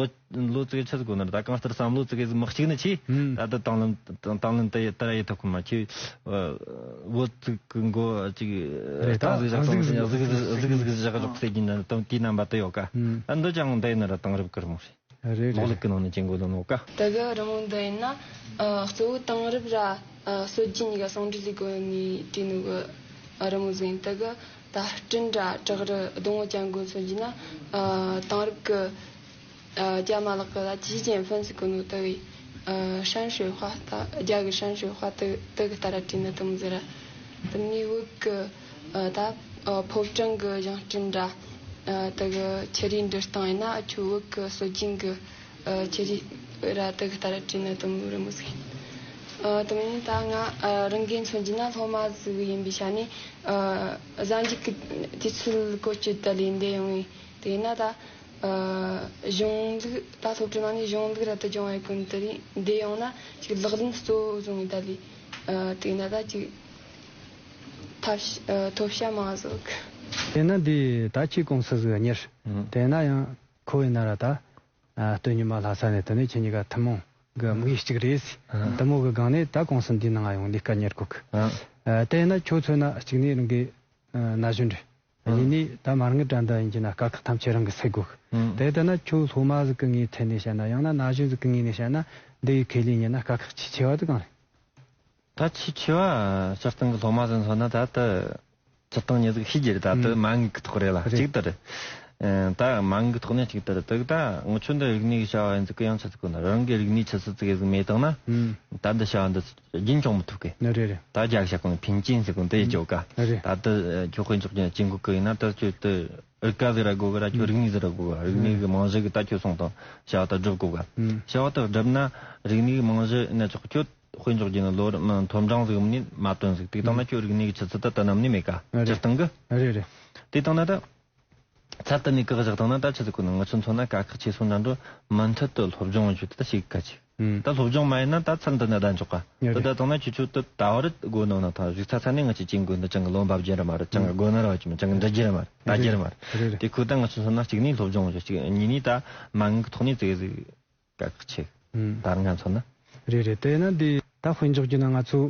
ལོ་ཙིག་ཆི་ཟིག་གོ་ནི་རེད། ད་གང་ལྟར་བསམ་བློ་ཙིག་གེ་ཟིག་མི་གཅིག་ནི་ཆི། ཨུམ། ད་ད་དང་ལེན་དང་ལེན་དེ་ད་ར་ཡེ་ཐུབ་གོ་མ་ཆི། བོད་ཙིག་གི་མགོ་ཅིག་རེད་ད་ད་ཟིག་བཞག་ཟིག་ཟིག་ཟིག་ཟིག་ཟིག་བཞག་རོགས་ཟེར་གྱི་ན་དེའི་རྣམ་པ་དེ་ཡོད་ཀ་ཨུམ། ད་འདི་ཅང་འདི་ཡིན་ན་ར་དེང་རབས་གི་རི་མོ་རེད། རེད་རེད། ལོག་ལུག་གི་ནང་ནས་ཅན་གོ་ལོ་ནོ་ཀ་དེ་གི་རི་མོ་འདི་ཡིན་ན་ཨ་གཙོ་བོ་དེང་རབས་ར་ཨ་སྲོལ་རྒྱུན་གཉིས་ཀ་ཟུང་འབྲེལ་ལས་གོ་ནི་བྲིས་ནོ་གི་ཨ་རི་མོ་ཟིག་ཡིན། དེ་གི་ད་སྤྲིན་ར་བྲག་རི་སྡོང་བོ་ཅན་གོ་སོགས་ཀྱི་ན་ཨ་དེང་རབས་གི་ཨ་རྒྱ་མ་ལག་གི་ལ་ཅི་ཅན་ཧྥན་ཟེར་གོ་ནོ་དེ་གི་ཨ་山水画ད་རྒྱ་གི་山水画དེ་དེ་གི་ལྟར་བྲིས་ནི་དེ་མོ་ཟིག་ར། དེ་ནས་བོད་གི་ཨ་ད་ཨ་ཕོ་བྲང་གི་བཞེངས་སྐྲུན་ར། ཨ་དེ་གི་ཆུ་རུད་འབྲི་སྟངས་ཡིན་ན་ཨ་ཆུ་བོད་གི་སྲོལ་རྒྱུན་གི་ཨ་ཆུ་རུད་ར་དེ་གི་ལྟར་བྲིས་ནི་དེ་མོ་རི་མོ་ཟིག་ཡིན། ཨ་དེ་མིན་ད་ང་ཨ་རང་གིས་མཚོན་གྱི་ན་སློབ་མ་ཟིག་ཡིན་པའི་ཆ་ནས་ཨ་གཟའ་མཇུག་གི་དུས་ཚོད་བཀོལ་སྤྱོད་དེ་ལས་འདས་ཡོང་བས་དེ་ཡིན་ན་ད་ཨ་གཞུང་ལུགས་ད་སློབ་གྲྭའི་ནང་ནས་གཞུང་ལུགས་ར་དེ་སྦྱོང་བའི་ཀུན་དེ་ལས་འདས་ཡོང་ན་ཅིག་ལག་ལེན་གཙོ་བོ་བཟུང་བའི་ད་ལས་ཨ་དེ་ཡིན་ན་ད་ཅིག་ཐབས་ཤ- ཨ་ཐོབ་བྱ་མ་བཟོ་གི། དེས་ན་འདི་ད་ཁྱེད་ཀུང་སི་ཟིག་གཉེར། ཨང་། དེས་ན་ཡང་ཁོ་བོས་ན་ར་ད་ཨ་སྟོད་ཉི་མ་ལྷ་ས་ནས་དེ་ནས་ཁྱེད་གཉིས་ཀ་ཐུན་མོང་གི་དམིགས་ཡུལ་གཅིག་རེད། ཨང་། དེ་མོ་གི་སྒང་ནས་ད་ཀུང་སི་འདིའི་ནང་ང་ཡོང་ལས་ཀ་གཉེར་གོ་གི། ཨང་། ཨ་དེས་ན་ཁྱོད་མཚོན་ན་གཅིག་ནས་རང་གི་ཨ་ན་གཞོན་རེད། ཨང་། གཉིས་ནས་ད་མ་དངུལ་དྲ་འདི་ཡིན་གྱི་ན་དཀའ་ཁག་ཐམས་ཅད་རང་གིས་སེལ་དགོས་གི། ཨང་། དེ་ལྟ་ན་ཁྱོད་སློབ་མ་ཟིག་གི་ངོས་ཐད་ནས་བཤད་ན་ཡང་ན་ན་གཞོན་ཟིག་གི་ངོས་ནས་བཤད་ན་འདི་ཡི་ཁེ་ལས་ཉིད་ན་དཀའ་ཁག་ཆེས་ཆེ་བ་དེ་གང་རེད། ད་ཆེས་ཆེ་བ་སྤྱིར་བཏང་གི་སློབ་མ་ཟིག་མཚོན་ན་ད་ལྟ་སྤྱིར་བཏང་ཉིད་ཟིག་ཤེས་རྒྱུ་རེད། ད་ལྟ་ཨང་། མ་དངུལ་གི་ཐོག་རེད་ལ་རེད། གཅིག་ད་རེད། ཨ་ད་མ་དངུལ་གི་ཐོག་ནས་གཅིག་ད་རེད། དེ་གི་ད་ངོ་ཆོད་འདི་རིག་གནས་ཀྱི་བྱ་བ་ཡིན་ཟིག་གི་ཡང་ཆི་ཟིག་གོ་ན་རང་གི་རིག་གནས་ཆི་ཟིག་ཟིག་ཟིག་མེད་བཏང་ན། ཨང་། ད་འདི་བྱ་བ་འདི་རྒྱུན་འཁྱོངས་མི་ཐུབ་གི། ཨ་རེད་རེད། ད་རྒྱ་གཞག་གོང་ཕིན་ཅིན་ཟེར་གོ་འདི་ཡི་ཅོ་ཀ་ཨ་རེད། ད་ལྟ་ཁྱོད་དཔེ་འཇོག་ཀྱི་ཅིན་གོ་ཀི་ཡིན་ན་ད་ཁྱོད་ད་ཨི་ཀ་ཟིག་ར་དགོས་གི་ར་ཁྱོད་རིག་གནས་ཟིག་ར་དགོས་གི། རིག་གནས་གི་རྨང་གཞི་གི་ད་ཁྱོད་སོང་དང་བྱ་བ་ད་སྒྲུབ་དགོས་གི། བྱ་བ་ད་སྒྲུབ་ན་རིག་གནས་གི་རྨང་གཞི་ཡིན་ན་ཆོག་གི། ཁྱོད་ དཔེ་འཇོག་རྒྱུ་ནི་ལོ་ར་མ་མཐོ་འབྲིང་ཟིག་མིན་ནི་མ་བཏོན་ཟིག་དེ་དང་ན་ཁྱོད་རིག་གནས་ཀྱི་ཆུ་ཚད་ད་ད་ནམ་ནས་མེད་ཀ་རེད། སྤྱིར་བཏང་གི་རེད་རེད། དེ་དང་ན་ད་ཚད་དུ་ནས་བཀག་བཞག་དང་ན་ད་ཆི་ཟིག་གོ་ནི་ང་ཚོ་མཚོན་ན་དཀའ་ཁག་ཆེ་སོང་ན་འགྲོ་མུ་མཐུད་དུ་སློབ་སྦྱོང་བྱེད་དུ་ད་ཞིག་ག་ཆེ། ཨུམ། ད་སློབ་སྦྱོང་མ་ཡིན་ན་ད་ཚད་འདི་ན་ད་འཇོག་ག་ཡོད་ད་རེད། ད་དང་ན་ཁྱོད་ཆོ་ད་ད་བར་དགོ་ནོ་ན་ད་རིག་ཚ་ཚ་ནས་ང་ཆི་ཅིང་དགོས་འདི་ཅང་གི་ལོ་འབབ་རྒྱུ་ར་མ་རེད། ཅང་གི་དགོས་ན་ར་བ་ཅི་མ་ཅང་གི་འདྲ་རྒྱུ་ར་མ་རེད། ད་རྒྱུ་ར་མ་རེད། རེད་རེད། དེ་ཁོ་ད་ང་ཚོ་མཚོན་ན་གཅིག་ནས་སློབ་སྦྱོང་བྱེད། གཅིག་གཉིས་ནས་ད་མ་དངུལ་གི་ཐོག་ནས་ཙིག་ཟིག་དཀའ་ཁག་ཆེ། ཨུམ། ད་ང་མཚོན་ན། རེད་རེད། དེ་ན་འདི་ད་དཔེ་འཇོག་རྒྱུ་ན་ང་ཚོ་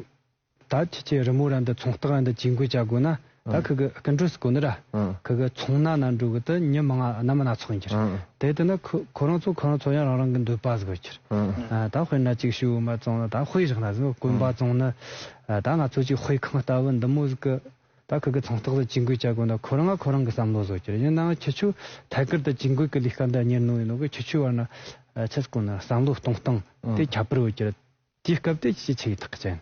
ད་ཁྱི་ཆེ་རི་མོ་ར་འདི་ཚོང་རྟགས་ར་འདི་ཇུས་འགོད་བྱ་དགོས་ན་ད་ཨང་ཁི་གི་སྐུ་མགྲོན་ཟེར་གོ་ནི་ར། ཨང་། ཁི་གི་ཚོང་ན་ན་འགྲོ་གི་དུ་ཉི་མ་ང་ན་མ་ན་ཚོགས་ཡིན་གྱི་ར། ཨང་། དེ་དུ་ན་ཁོ་ཁོ་རང་ཚོ་ཁོ་རང་ཚོ་ཡང་རང་རང་གི་འདོད་པ་ཟིག་ཡོད་ཀྱི་ར། ཨང་། ཨ་ད་དཔེར་ན་ཅིག་ཞུ་མ་བཙོང་ན་ད་དཔེ་བཞག་ན་ཟིག་གོན་པ་ཨང་བཙོང་ན་ཨ་ད་ང་ཚོ་ཅིག་དཔེ་ཁང་ལྟ་བུ་འདི་མོ་ཟིག་གི་ད་ཁི་གི་ཚོང་རྟགས་ཟིག་ཇུས་འགོད་བྱ་དགོས་ན་ཁོ་རང་ང་ཁོ་རང་གི་བསམ་བློ་བཟོ་ཀྱི་ར། ཡིན་ནའང་ཁྱི་ཆོ་ཐད་ཀར་དུ་ཇུས་འགོད་གི་ལས་ཀ་འདི་གཉེར་ནོ་ཡིན་ནོ་གི་ཁྱི་ཆོའི་བར་ན་ཨ་ཆི་ཟེར་གོ་ན་བསམ་བློ་གཏོང་སྟངས་དེ་ཨང་། ཁྱད་པར་ཡོད་ཀྱི་ར། དེའི་སྐབས་དེ་ཅི་ཆེ་ཡི་ཐག་ཅན།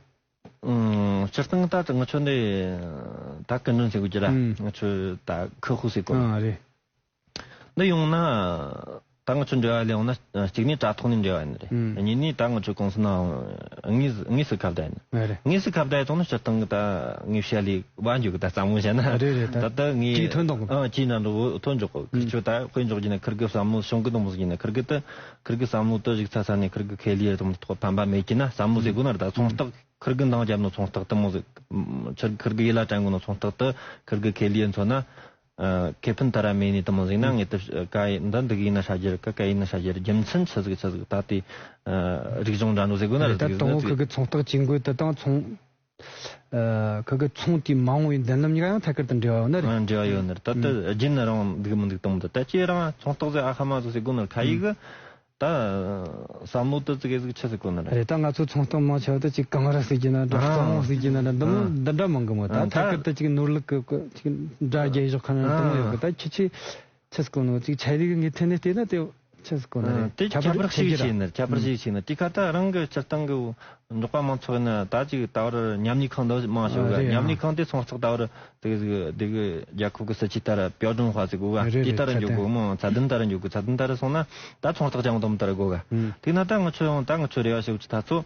ཨང་། སྤྱིར་བཏང་ད་ང་ཚོ་འདི་ད་སྐུ་མགྲོན་ཟེར་དགོས་ཀྱི་ར། ཨང་། ང་ཚོ་ད་ཁུ་ཧུ་ཟེར་གོ། ཨང་། རེད། འདི་ཡོང་ན་ད་ང་ཚོ་འབྲེལ་བ་ལས་ཡོང་ན་གཅིག་ནས་དྲ་ཐོག་ནས་འབྲེལ་བ་ཡིན་རེད། ཨང་། གཉིས་ནས་ད་ང་ཚོ་ཀུང་སི་ནང་དངོས་སུ་དངོས་སུ་ཁ་བརྡ་ཡིན། ཨ་རེད། དངོས་སུ་ཁ་བརྡ་ཡིན་ཐོག་ནས་སྤྱིར་བཏང་གི་ད་ངས་བཤད་ལས་བ་འཇུག་གི་ད་བསམ་བློ་བཤད་ན། རེད་རེད། ད་ད་ད་ངས་གྲོས་ཐོན་དང་། ཨང་། གྲོས་ན་འགྲོ་ཐོན་འཇོག་གི་ཁི་ཆོ་ད་དཔེ་འཇོག་རྒྱུ་ན་ཁིར་གི་བསམ་བློ་བྱུང་གི་དང་མོ་ཟིག་ཡིན་ན་ཁིར་གི་ད་ཁིར་གི་བསམ་བློ་ད་གཞིག་ཚ་ཚ་ནས་ཁིར་གི་ཁེ་ལི་ཡར་དང་ཐོག་ཕན་པ་མེད་ཀྱི་ན་བསམ་བློ་ཟེར་དགོས་ན་རེད། ད་ཚོང་རྟགས་ཁིར་གི་འདང་རྒྱབ་ནོ་ཚོང་རྟགས་དེ་མོ་ཟིག་ཁིར་ཁིར་གི་ཡིད་ལ་དྲན་དགོས་ནོ་ཚོང་རྟགས་དེ་ཁིར་གི་ཁེ་ལི་ཡར་མཚོན་ན། ཨ། ཁེ་ཕན་ད་ར་མེད་ནི་དེ་མོ་ཟིག་ན་ངས་དེ་ཀ་ཡི་འདི་འདི་གི་ཡིན་ན་ཧྲ་རྒྱུ་རེད། ཀ་ཀ་ཡིན་ན་ཧྲ་རྒྱུ་རེད། རྒྱུ་མཚན་ཆི་ཟིག་ཆི་ཟིག་ད་དེ་ཨ་རིག་གཞུང་འདྲ་འགྲོ་ཟེར་དགོས་ན་རེད། རེད། ད་རིག་གཞུང་དང་པོ་ཟིག་ཁི་གི་ཚོང་རྟགས་ཇུས་འགོད་དེ་དང་ཚོང་ཨ་ཁི་གི་ཚོང་དེའི་མ་འོངས་པའི་མདུན་ལམ་གཉིས་ཀ་ཡང་ཐད་ཀར་དུ་འབྲེལ་བ་ཡོད་ནི་རེད། ཨ། འབྲེལ་བ་ཡོད་ནི་རེད། ད་ལྟ་ཨ་རྒྱུན་རང་འདུག་མི་འདུག་དང་མི་འདུག་ད་ཁྱེད་རང་ཚོང་རྟགས་ཟེར་ཨ་ཧ་མ་ཟིག་ཟེར་དགོས་ནི་རེད། ཁ་ཡིག་གི་ད་བསམ་བློ་དེ་ཙི་གེ་ཟིག་ཆི་ཟིག་གོ་ནི་རེད། རེད། ད་ང་ཚོ་ཚོང་རྟགས་མང་ཆེ་བ་དེ་ཅིག་གངས་རི་ཟེར་གྱི་ན་འདྲ། ཨ། གཙང་བོ་ཟེར་གྱི་ན་འདྲ། འདི་མོ་ཨ་འདི་འདྲ་མང་གི་མོད། ད་ཨ་ཐད་ཀར་དུ་ཅིག་ནོར་ལུག་གི་ཅིག་འདྲ་རྒྱལ་ཞོག་ཁ་ན་འདི་མོ་ཡོད་གི། ཨ་ད་ཁྱི་ཆེ་ཆི་ཟིག་གོ་ནོ་ཅིག་ཆ་ལུགས་ངས་ཐད་ནས་བལྟས་ན་དེ་ཆི་ཟིག་གོ་ནི་ཨ་རེད། དེ་ཁྱད་པར་ཁྱད་པར་ཞིག་ཆེ་གི་ར། བྱས་ནི་ཁྱད་པར་ཨ་ཞིག་བྱས་ནི་དེ་ཁ་ད་རང་གི་སྤྱིར་བཏང་གི་འབྲོག་པ་མང་ཚོགས་ཡིན་ན་ད་ཅིག་ད་བར་ཉམས་ལེན་ཁང་འདི་མང་ཤོས་ག་ཨ་རེད། ཨ་ཉམས་ལེན་ཁང་དེ་ཚོང་རྟགས་ད་བར་དེ་གི་དེ་གི་རྒྱལ་ཁབ་ཀྱི་སྲིད་ཇུས་ལྟར་标准化ཟེར་གོ་ག་རེད་དེ་རེད། ལྟར་འཇོག་གོ་མོ་ཚད་ལྡན་ལྟར་འཇོག་གོ་ཚད་ལྡན་ལྟར་སོང་ན་ད་ཚོང་རྟགས་ཅང་དོམ་ལྟར་གོ་ག་ཨུམ། དེ་ན་ད་ང་ཚོ་ཡང་ད་ང་ཚོ་རེ་བ་ཞུ་ཆི་ད་ཚོ་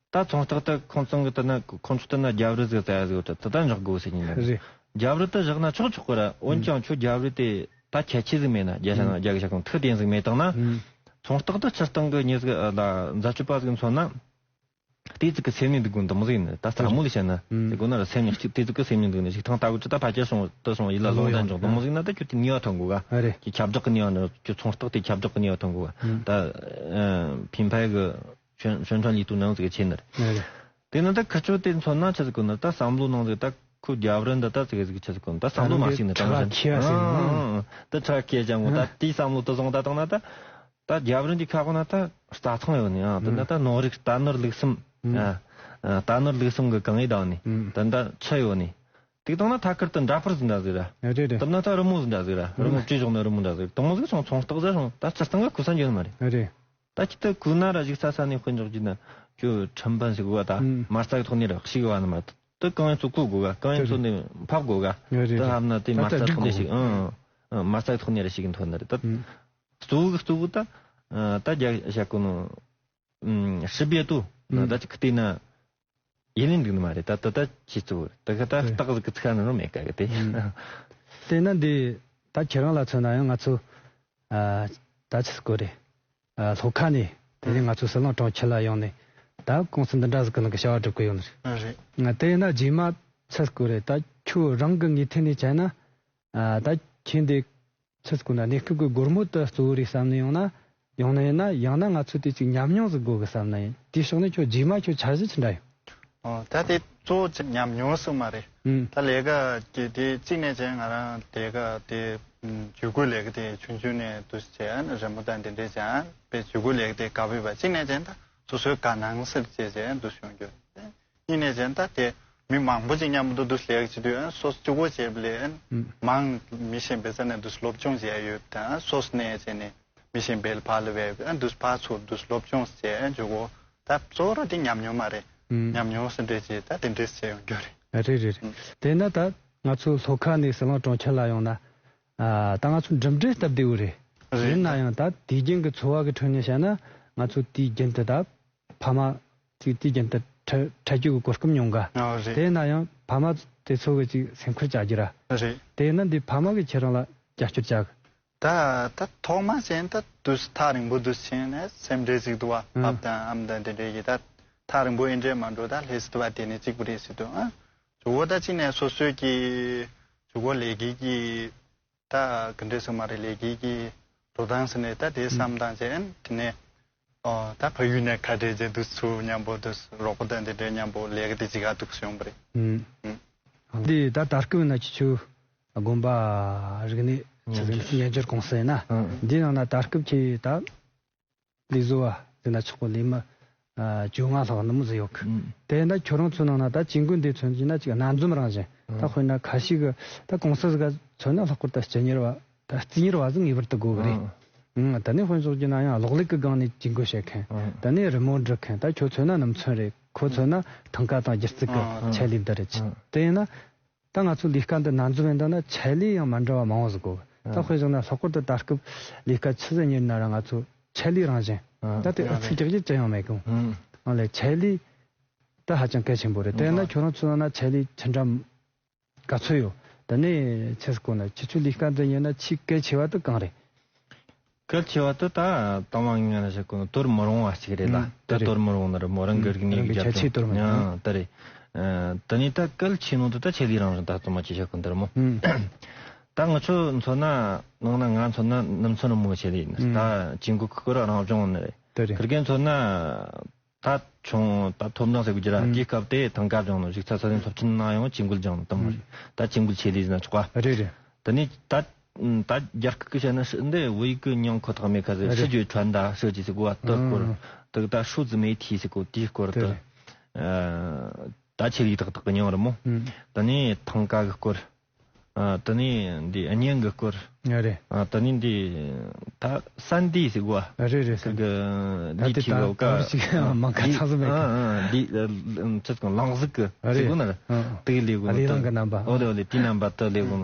ད་ཚོང་རྟགས་ད་ཁོང་ཚང་གི་ད་ན་ཁོང་ཚོ་ད་ན་རྒྱབ་རི་ཟིག་ཙ་ཟིག་ད་ད་འཇོག་དགོ་ཟེར་ཉིན་ན་རེད། རྒྱབ་རི་ད་བཞག་ན་ཆོག་ཆོག་གི་ར། འོན་ཀྱང་ཁྱོད་རྒྱབ་རི་དེ་ད་ཁྱད་ཆོས་ཟིག་མེད་ན་རྒྱ་ཤ་ན་རྒྱ་གི་ཤ་ཁང་ཐུག་བསྟན་ཟིག་མེད་དང་ན་ཚོང་རྟགས་ད་ཕྱིར་བཏང་གི་ཉིན་ཟིག་ལ་འཛད་སྤྱོད་པ་ཟིག་མཚོན་ན། དེ་ཙི་གི་སེམས་ནས་འདུག་དགོས་འདི་མོ་ཟིག་ཡིན་ད་ས་མོ་ལ་བཤད་ན་ཨུམ། དེ་དགོས་ན་ར་སེམས་ནས་གཅིག་དེ་ཙི་གི་སེམས་ནས་འདུག་ནས་ཞིག་ཐང་ལྟ་བུ་ཅི་ད་ཕལ་ཆེར་སོང་དུ་སོང་ཡིད་ལ་ལོང་ད་འཇོག་འདི་མོ་ཟིག་ན་ད་ཁྱོད་དེ་ནུས་པ་ཐོན་དགོས་ག་ཨ་རེད། ཁྱོད་ཁྱབ་བསྒྲགས་གི་ནུས་པ་ནི་ཁྱོད་ཚོང་རྟགས་དེ་ཁྱབ་བསྒྲགས་གི་ནུས་པ་ཐོན་དགོས་ག་ཨུམ། ད་ཕིན་ཕའི་གི་宣宣传力度ནང་ཙི་གི་ཆེ་ནི་རེད། ཨ་རེད། དེ་ན་ད་ཁི་ཆོ་དེ་མཚོན་ན་ཆི་ཟིག་གོ་ན་ད་བསམ་བློ་ནང་ཟིག་ད་ཁོ་རྒྱབ་རི་འདི་ད་ཙི་གི་ཟིག་ཆི་ཟིག་གོ་ན་ད་བསམ་བློ་མ་ཟིག་ནི་ད་མ་ཟིག་ཁྱི་ཟིག་ཨང་ཨང་ད་ཁྲ་ཁྱི་ཅང་གོ་ད་དེའི་བསམ་བློ་དུ་སོང་ད་དང་ན་ད། ད་རྒྱབ་རི་འདི་ཁ་ཁོ་ན་ད་རྩྭ་ཐང་ཡོད་ནི་ཨ་ད་ན་ད་ནོར་རིགས་རྟ་ནོར་ལུག་གསུམ་ཨ་ཨ་རྟ་ནོར་ལུག་གསུམ་གི་གང་ཡིན་དང་ནི་ད་ད་ཆུ་ཡོད་ནི་དེ་དང་ན་ཐད་ཀར་དུ་འདྲ་པར་ཟིག་འདྲ་ཟིག་ར། རེད་རེད། དམ་ན་ད་རི་མོ་ཟིག་འདྲ་ཟིག་ར། རི་མོ་བྲིས་བཞག་ནི་རི་མོ་འདྲ་ཟིག་དང་མོ་ཟིག་སོང་ཚོང་རྟགས་ཟིག་སོང་ད་སྤྱིར་བཏང་གི་ཁུ་ས་འཇོན་མ་རེད། རེད། ད་ཁྱི་ད་ཁུ་ན་ར་ཞིག་ས་ས་ནས་དཔེ་འཇོག་རྒྱུ་ན་ཁྱོད་ཁྲིམས་དཔོན་ཟིག་དགོས་ད་མ་རྩ་གི་ཐོག་ནས་ར་ཞིག་བ་ནི་མ་ད་གང་ཡིན་ཚོ་བཀོད་དགོས་ག་གང་ཡིན་ཚོ་ནས་ཕབ་དགོས་ག་ད་ཧབ་ན་དེ་མ་རྩ་ཐོག་ནས་ཞིག་ཨང་ཨང་མ་རྩ་གི་ཐོག་ནས་ར་ཞིག་གི་ཐོན་ནི་རེད་ད། གཙོ་བོ་གཙོ་བོ་ད་ད་རྒྱ་བྱ་གོ་ནོ་ཧྲི་བེ་ཏུ་ད་ཅིག་ཁི་ཏི་ན་ཡིན་ནི་འདུག་ནི་མ་རེད། ད་ད་ད་ཁྱི་གཙོ་བོ་ད་ག་ད་རྟགས་ཟིག་གི་ཚིག་ནི་རོ་མེད་ཀ་གི་དེ། དེ་ན་འདི་ད་ཁྱེད་རང་ལ་མཚོན་ན་ཡང་ང་ཚོ་ད་ཆི་སྐོར་རེད། ལྷོ་ཁ་ནས་དེ་ནས་ང་ཚོ་ཟི་ལིང་གྲོང་ཁྱེར་ལ་ཡོང་ནས་ད་ཀུང་སི་འདི་འདྲ་ཟིག་གི་ནང་གི་བྱ་བ་སྒྲུབ་གི་ཡོང་ནི་རེད། དེ་ན་རྗེས་མ་ཆི་སྐོར་རེད། ད་ཁྱོད་རང་གི་ངོས་ཐད་ནས་བྱས་ན་ད་ཁྱེད་འདི། ཆི་ཟེར་གོ་ན་གནས་སྐབས་ཀྱི་སྒོར་མོ་དེ་གཙོ་བོ་རེད་བསམ་ནས་ཡོང་ན་ཡོང་ན་ཡིན་ན་ཡང་ན་ང་ཚོ་དེ་ཅིག་ཉམས་མྱོང་ཟིག་དགོས་གི་བསམ་ན་ཡིན། དེའི་ཕྱོགས་ནས་ཁྱོད་རྗེས་མ་ཁྱོད་འཆར་གཞི་ཅི་འདྲ་ཡོད། ཨོ་ད་དེ་གཙོ་བོ་ཅིག་ཉམས་མྱོང་ཟིག་མ་རེད། ཨུམ། ད་ལས་ཀ་གི་དེ་གཅིག་ནས་ཅན་ང་རང་ལས་ཀ་དེ་ཇུས་འགོད་ལས་ཀ་དེ་ཆུང་ཆུང་ནས་འདུག་སེ་བྱས་རི་མོ་དང་དེ་འདྲས་ཅན་པའི་ཇུས་འགོད་ལས་ཀ་དེ་དགའ་པོ་ཡོད་པ་གཅིག་ནས་ཅན་ད་སོ་སོའི་དགའ་སྣང་ཟེར་བྱས་བྱས་འདུག་སེ་ཡོང་རྒྱུ་རེད། གཉིས་ནས་ཅན་ད་དེ་མི་མང་པོ་ཅིག་མཉམ་དུ་འདུག་ལས་ཀ་བྱེད་དུས་སོ་སོ་གཅིག་པོ་བྱས་པ་ལས་མང་མི་གཞན་པའི་རྩ་ནས་འདུག་སློབ་སྦྱོང་བྱས་ཡོད་དང་སོ་སོ་ནས་བྱས་ནས་མི་གཞན་པའི་ཕར་ལ་བས་འདུག་ཕར་ཚུར་འདུག་སློབ་སྦྱོང་བྱས་འཇུག་གོ་ད་གཙོ་བོ་ར་དེ་ཉམས་མྱོང་མ་རེད། ཉམས་མྱོང་ཟེར་འདྲས་ཅིག་ད་དེ་འདྲས་བྱས་ཡོང་རྒྱུ་རེད། རེད་རེད་རེད། དེས་ན་ད་ང་ཚོ་ལྷོ་ཁ་ནས་ཟི་ལིང་གྲོང་ཁྱེར་ལ་ཡོང་ན་ད་ང་ཚོ་འགྲིམ་འགྲུལ་སྟབས་བདེ་བོ་རེད། རེད། ཡིན་ན་ཡང་ད་དུས་རྒྱུན་གྱི་འཚོ་བ་གི་ཁྲོད་ནས་བཤད་ན་ང་ཚོ་དུས་རྒྱུན་དུ་ད་ཕ་མ། ཅིག་དུས་རྒྱུན་དུ་འཕྲད་འཕྲད་རྒྱུ་གི་གོ་སྐབས་ཉུང་ག་ཨ་རེད། དེ་ན་ཡང་ཕ་མ་དེ་ཚོ་གི་ཅིག་སེམས་ཁུར་བྱ་རྒྱུ་ར། རེད། དེ་ན་འདི་ཕ་མ་གི་ཁྱེད་རང་ལ་རྒྱབ་སྐྱོར་བྱ་གི་ད་ད་ཐོག་མ་ཟེར་ད་དུས་ཐག་རིང་པོ་དུས་ཕྱིན་ནས་སེམས་འདྲེ་ཟིག་འདུག་བ། ཨ་ཨབ་དང་ཨམ་དང་དེ་འདྲས་ཡིན་ད། ཐག་རིང་པོ་ཡིན་འདྲས་མ་འགྲོ་ད་ལྷས་སུ་དུ་བ་དེ་ནས་གཅིག་པུ་རེད་ཟེར་དུས་ཨ། ཇོ་བོ་ད་གཅིག་ནས་སོ་སོའི་གི་ཇོ་བོ་ལས་ཀའི་གི་ད་གི་འདྲས་སུ་མ་རེད་ལས་ཀའི་གི་འགྲོ་སྟངས་ཟེར་ནས་ད་དེ་བསམ་སྟངས་ཅན་དེ་ནས་ཨོ་ད་ཕ་ཡུལ་ནས་ཁ་བྲལ་རྗེས་དུས་ཚུར་མཉམ་པོ་དུས་རོགས་པ་དང་དེ་འདྲས་མཉམ་པོ་ལས་ཀ་དེ་གཅིག་ག་འདུག་སེ་ཡོང་པ་རེད། ཨུམ། ཨུམ། འདི་ད་ད་སྐབས་ན་ཁྱེད་ཚོ་དགོན་པ་རིག་གནས་ཚོགས་སྡེ་སྨྱན་སྦྱོར་ཀུང་སི་ཡིན་ན་ཨང་། འདི་ནང་ན་ད་སྐབས་ཀྱི་ད་ལས་བཟོ་བ་ཟེར་ན་ཆོག་གི་ལས་མི་ཨ་བཅོ་ལྔ་ལྷག་ནི་མོ་ཟིག་ཡོད་གི་ཨང་། དེ་ཡིན་ན་ཁྱོད་རང་ཚོའི་ནང་ན་ད་ཇུས་འགོད་འདི་མཚོན་གྱི་ན་ཅིག་སྣ་འཛོམས་རང་བཞིན་ཨང་། ད་དཔེར་ན་ཁ་ཤས་ཀྱི་ད་ཀུང་སི་ཟིག་ག་མཚོན་ན་ལྷག་པར་དུ་སྤྱི་གཉེར་བ་ད་རྩིས་གཉེར་བ་ཟིག་ངེས་པར་དུ་དགོས་གི་རེད། ཨང་། ཨང་། ད་ནི་དཔོན་ཚོགས་ཀྱི་ན་ཡང་གློག་ཀླད་ཀྱི་སྒང་ནས་ཇུས་འགོད་བྱེད་མཁན་ཨང་། ད་ནི་རི་མོ་འབྲི་མཁན་ད་ཁྱོད་མཚོན་ན་ནི་མཚོན་རེད། ཁོ་མཚོན་ན་ཐང་ག་དང་སྒྱུ་རྩལ་གྱི་ཨང་། ཆེད་ལས་འདི་རེད། ཨང་། དེ་ཡིན་ན། ད་ང་ཚོ་ལས་ཀ་འདི་སྣ་འཛོམས་ཡིན་ད་ན་ཆེད་ལས་ཡང་མ་འདྲ་བ་མང་བོ་ཟིག་དགོས། ད་དཔེ་བཞག་ན་ལྷག་པར་དུ་ད་སྐབས་ལས་ཀ་ཆི་ཟིག་གཉེར་ན་ར་ང་ཚོ་ཆེད་ལས་རང་བཞིན་ད་དེ་ཨུ་ཚུགས་རྒྱག་རྒྱུ་ཅི་ཡང་མེད་གོ་ཨང་ལས་ཆེད་ལས་ད་ཧ་ཅང་གལ་ཆེན་པོ་རེད། དེ་ན་ཁྱོད་རང་ཚོ་ན་ཆེད་ལས་ཅི་འདྲ་ག་ཚོད་ཡོད། ད་ནས་ཆི་ཟིག་གོ་ན་ཁྱེད་ཚོའི་ལས་ཀ་འདི་གཉེར་ན་ཆེས་གལ་ཆེ་བ་དེ་གང་རེད། གལ་ཆེ་བ་དེ་ད་དང་བ་ངན་ལ་ཞིག་གོ་ན་དོར་མི་རུང་བ་ཞིག་རེད་ལ། ཨང་། ད་དོར་མི་རུང་ནི་རེད་མོ། རང་གི་རིག་གནས་ཀྱི་རྒྱབ་ལྗོངས་ཡང་ད་རེད། ཨ་དེ་ནས་ད་གལ་ཆེ་ནོ་དེ་ད་ཆེད་ལས་རང་བཞིན་ད་གཙོ་མ་ཆེ་ཤོས་གོ་འདིར་མོ། ཨང་། ད་ང་ཚོ་མཚོན་ན་ནང་ན་ང་མཚོན་ན་ནུབ་མཚོན་མོ་ཆེད་ལས་ཡིན། ཨང་། ད་ཇུས་འགོད་ཁུལ་རང་སྦྱོང་ནི་རེད། དེ་རེད། ཁིར་གེ་མཚོན་ན། ད་ཆུང་ད་ཐོབ་འབྲིང་ཟེར་གི་ར། ཨང་། དེའི་སྐབས་དེ་ཐང་ག་སྦྱོང་ནོ་གཞིས་ཚ་ས་ཆེན་སློབ་ཆེན་ནང་ཡང་ཇུས་འགོད་སྦྱོང་ནོ་དང་མ་རེད། ད་ཇུས་འགོད་ཆེད་ལས་ཟེར་ན་ཆོག་ག་རེད་རེད། དེ་ནས་ད་ད་རྒྱ་སྐད་ཀྱི་བཤད་ན་ཧྲི་འདི་བོད་ཡིག་གི་མྱིང་ཁོ་ཐག་མེད་ཁ་ཟེར། ཧྲི་རྒྱུ་ཁྲན་ད་ཧྲི་ཅི་ཟེར་གོ་བ་དེ་སྐོར། དེ་ད་ཧྲུ་ཙི་མེ་ཐི་ཟེར་གོ་དེའི་སྐོར་དེ། ད་ཆེད་ལས་ཏག་ཏག་གི་མྱིང་རེད་མོ། དེ་ནས་ཐང་ག་གི་སྐོར། ཨ་དེ་ནས་འདི་གཉེན་གི་སྐོར། ཨ་རེད། ཨ་དེ་ནས་འདི་ད་སན་ཏི་ཟེར་གོ་ཨ། རེད་རེད། ཁིར་གི་ད་འདི་དེ་ཐི་ད་གོ་ཀ་ག་རེ་ཞིག་མང་ཁ་ཚང་ཟིག་མེད་གི་ཨ་ཨ་འདི་ཚོད་གང་ལང་ཟིག་གི་ཨ་ཟེར་རེད། གོ་ན་ར། ཨ་ཨ་དེ་གི་ལས་གོ་ཨ་ལས་རང་གི་རྣམ་པ། ཨོ་ལེ་ཨོ་ལེ་དེ་རྣམ་པ་དེ་ལས་གོ་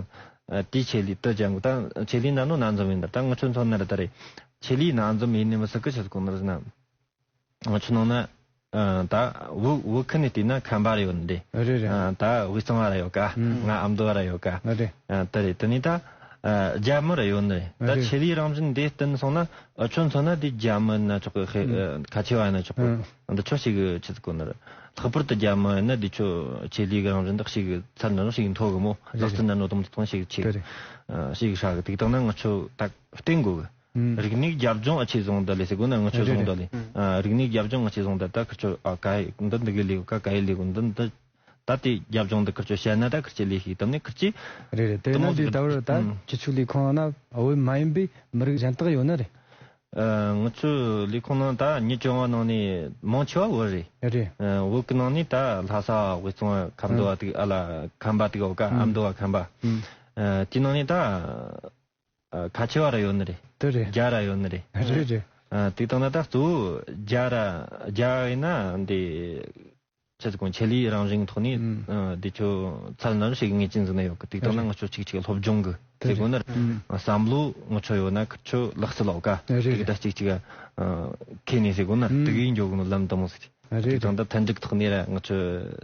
ཨ་དེ་ཆེད་ལས་དེ་ཅང་གོ་ད་ཆེད་ལས་ན་ནོ་ན་འཛོམས་ཡིན་ད། ད་ང་ཚོ་མཚོན་ན་ར་ད་རེད། ཆེད་ལས་ན་འཛོམས་ཡིན་ནི་མི་སྲིད་གི་ཆེད་གོ་ན་ར་ཟེར་ན། ང་ཚོ་ནང་ན་ཨ་ད་བོད་བོད་ཁུལ་ནས་བལྟས་ན་ཁམས་པ་ར་ཡོད་ནི་རེད། རེད་རེད། ཨ་ད་དབུས་གཙང་བ་ར་ཡོད་ཀ་ང་ཨ་མདོ་བ་ར་ཡོད་ཀ་ཨ་རེད། ཨ་དེ་རེད། དེ་ནས་ད་ཨ་རྒྱ་མི་ར་ཡོད་ནི་རེད། ད་རེད། ཆེད་ལས་རང་བཞིན་འདི་བསྟུན་སོང་ན་ཨ་ཆོ་མཚོན་ན་འདི་རྒྱ་མི་ན་ཆོག་གི་ཨ་ཁ་ཆེ་བ་ན་ཆོག་གི་ཨ་འདི་ཆོ་ཞིག་གི་ཆི་ཟིག་གོ་ནི་རེད། ལྷག་པར་དུ་རྒྱ་མི་ན་འདི་ཆོ་ཆེད་ལས་གི་རང་བཞིན་འདི་ཞིག་གི་ཚད་ནི་རང་ཞིག་མཐོ་གི་མོ། རེད། ལག་རྩལ་ན་ནོ་དུམ་དུ་ཐོང་ཞིག་ཆེ་དེ་རེད། ཨ་ཞིག་ཧྲ་གི་དེ་དང་ན་ང་ཚོ་ད་བསྟེན་དགོས་གི་ཨུམ། རིག་གནས་རྒྱབ་ལྗོངས་ཨ་ཆེ་བཟུང་ད་ལས་ཟེར་དགོས་ན་ང་ཚོ་རེད་བཟུང་ད་རེད། ལས། ཨ་རིག་གནས་རྒྱབ་ལྗོངས་ཨ་ཆེ་བཟུང་ད་ད་ཁིར་ཆོ་ཨ་ཀ་ཡི་འདི་འདི་གི་ལས་གོ་ཀ་ཀ་ཡི་ལས་གོ་འདི་འདི་ད་དེ་རྒྱབ་ལྗོངས་འདི་ཁིར་ཆོ་བཤད་ན་ད་ཁིར་ཆོ་ལས་ཤིག་དམ་ནས་ཁིར་ཆི། རེད་རེད། དེ་དེ་མོ་ན་འདི་ཟིག་ད་བར་ད་ཨུམ། སྤྱི་ཚོགས་ལས་ཁུངས་ན་བོད་མ་ཡིན་པའི་མི་རིགས་གཞན་དག་ཡོད་ན་རེད། ཨ་ང་ཚོའི་ལས་ཁུངས་ནང་ད་མི་བཅོ་ལྔ་ནང་ནས་མང་ཆེ་བ་བོད་རེད། རེད། ཨ་བོད་གི་ནང་ནས་ད་ལྷ་ས་དབུས་གཙང་ཁམས་མདོ་བ་དེ་ཨ་ལ་ཁམས་པ་དེ་ག་བོད་ཀ་ཨུམ། ཨ་མདོ་བ་ཁམས་པ། ཨུམ། ཨ་དེ་ནང་ནས་ད། ཨ་ཁ་ཆེ་བ་ར་ཡོད་ནི་རེད། དེ་རེད། རྒྱ་ར་ཡོད་ནི་རེད། རེད་རེད། ཨ་དེ་དང་ན་ད་གཙོ་བོ་རྒྱ་ར་རྒྱ་ཡིན་ན་འདི་ཆི་ཟིག་གོང་ཆེད་ལས་རང་བཞིན་ཐོག་ནས་ཨུམ། ཨ་འདི་ཆོ་ཚད་ནར་ཞིག་ངེས་ཅན་ཟིན་ན་ཡོད་གི་དེ་དང་ན་རེད། ང་ཚོ་གཅིག་གཅིག་སློབ་སྦྱོང་གི་དེ་ཟེར་དགོས་ན་རེད། ཨུམ། བསམ་བློ་ང་ཚོ་ཡོད་ན་ཁི་ཆོ་ལག་རྩལ་ལོག་ཀ་རེད་དེ་གི་རེད། ད་གཅིག་གཅིག་ཨ་ཁེ་ནས་ཟེར་དགོས་ན་ཨུམ། དེ་གི་འཇོག་གི་ནོ་ལམ་དུ་མོ་ཟེར། རེད། དེ་དང་ད་མཐུན་འགྲིག་ཐོག་ནས་ར་ང་ཚོ་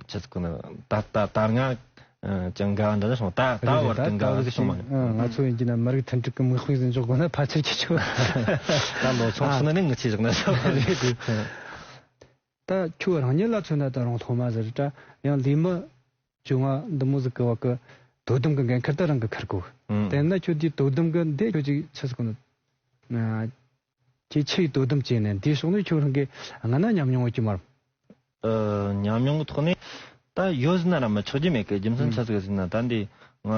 ཆི་ཟིག་གོ་ན་ད་ད་ད་སྔ་ཨ་ཅང་དགའ་བ་འདྲ་ན་སོང་ད་ད་རེད་བར་དུ་ད་དགའ་བ་ཟིག་སོང་མ་ཨ་ང་ཚོ་ཡིན་གྱི་ན་མི་རིགས་མཐུན་འགྲིག་གི་མིག་དཔེ་ཟིག་འཇོག་དགོས་ན་ཕལ་ཆེར་ཁྱེད་ཆོ་ད་ལོ་ཚོང་ཨ་སོང་ན་ནི་ངི་ཆི་ཟིག་ན་སོང་རེད་དེ། ད་ཁྱོད་རང་ཉིད་ལ་མཚོན་ན་ད་རུང་ཐོག་མ་ཟེར་ད་ཡང་ལས་མི་བཅོ་ལྔ་འདི་མོ་ཟིག་གི་བ་གི་དོ་དམ་གི་འགན་ཁུར་ད་རང་གི་ཁུར་དགོས། ཨང་། དེ་ན་ཁྱོད་དེ་དོ་དམ་གི་འདི་ཁྱོད་ཅིག་ཆི་ཟིག་གོ་ན། ཁྱེད་ཆེས་དོ་དམ་བྱས་ནས་འདིའི་ཕྱོགས་ནས་ཁྱོད་རང་གིས་སྔ་ན་ཉམས་མྱོང་ཡོད་ཀྱི་མ་རེད། ཨ། ཉམས་མྱོང་གི་ཐོག་ནས་ད་ཡོད་ཟེར་ན་ར་མི་ཆོག་རྒྱུ་མེད་གི། རྒྱུ་མཚན་ཆི་ཟིག་ཟེར་ན་ད་འདི་ང་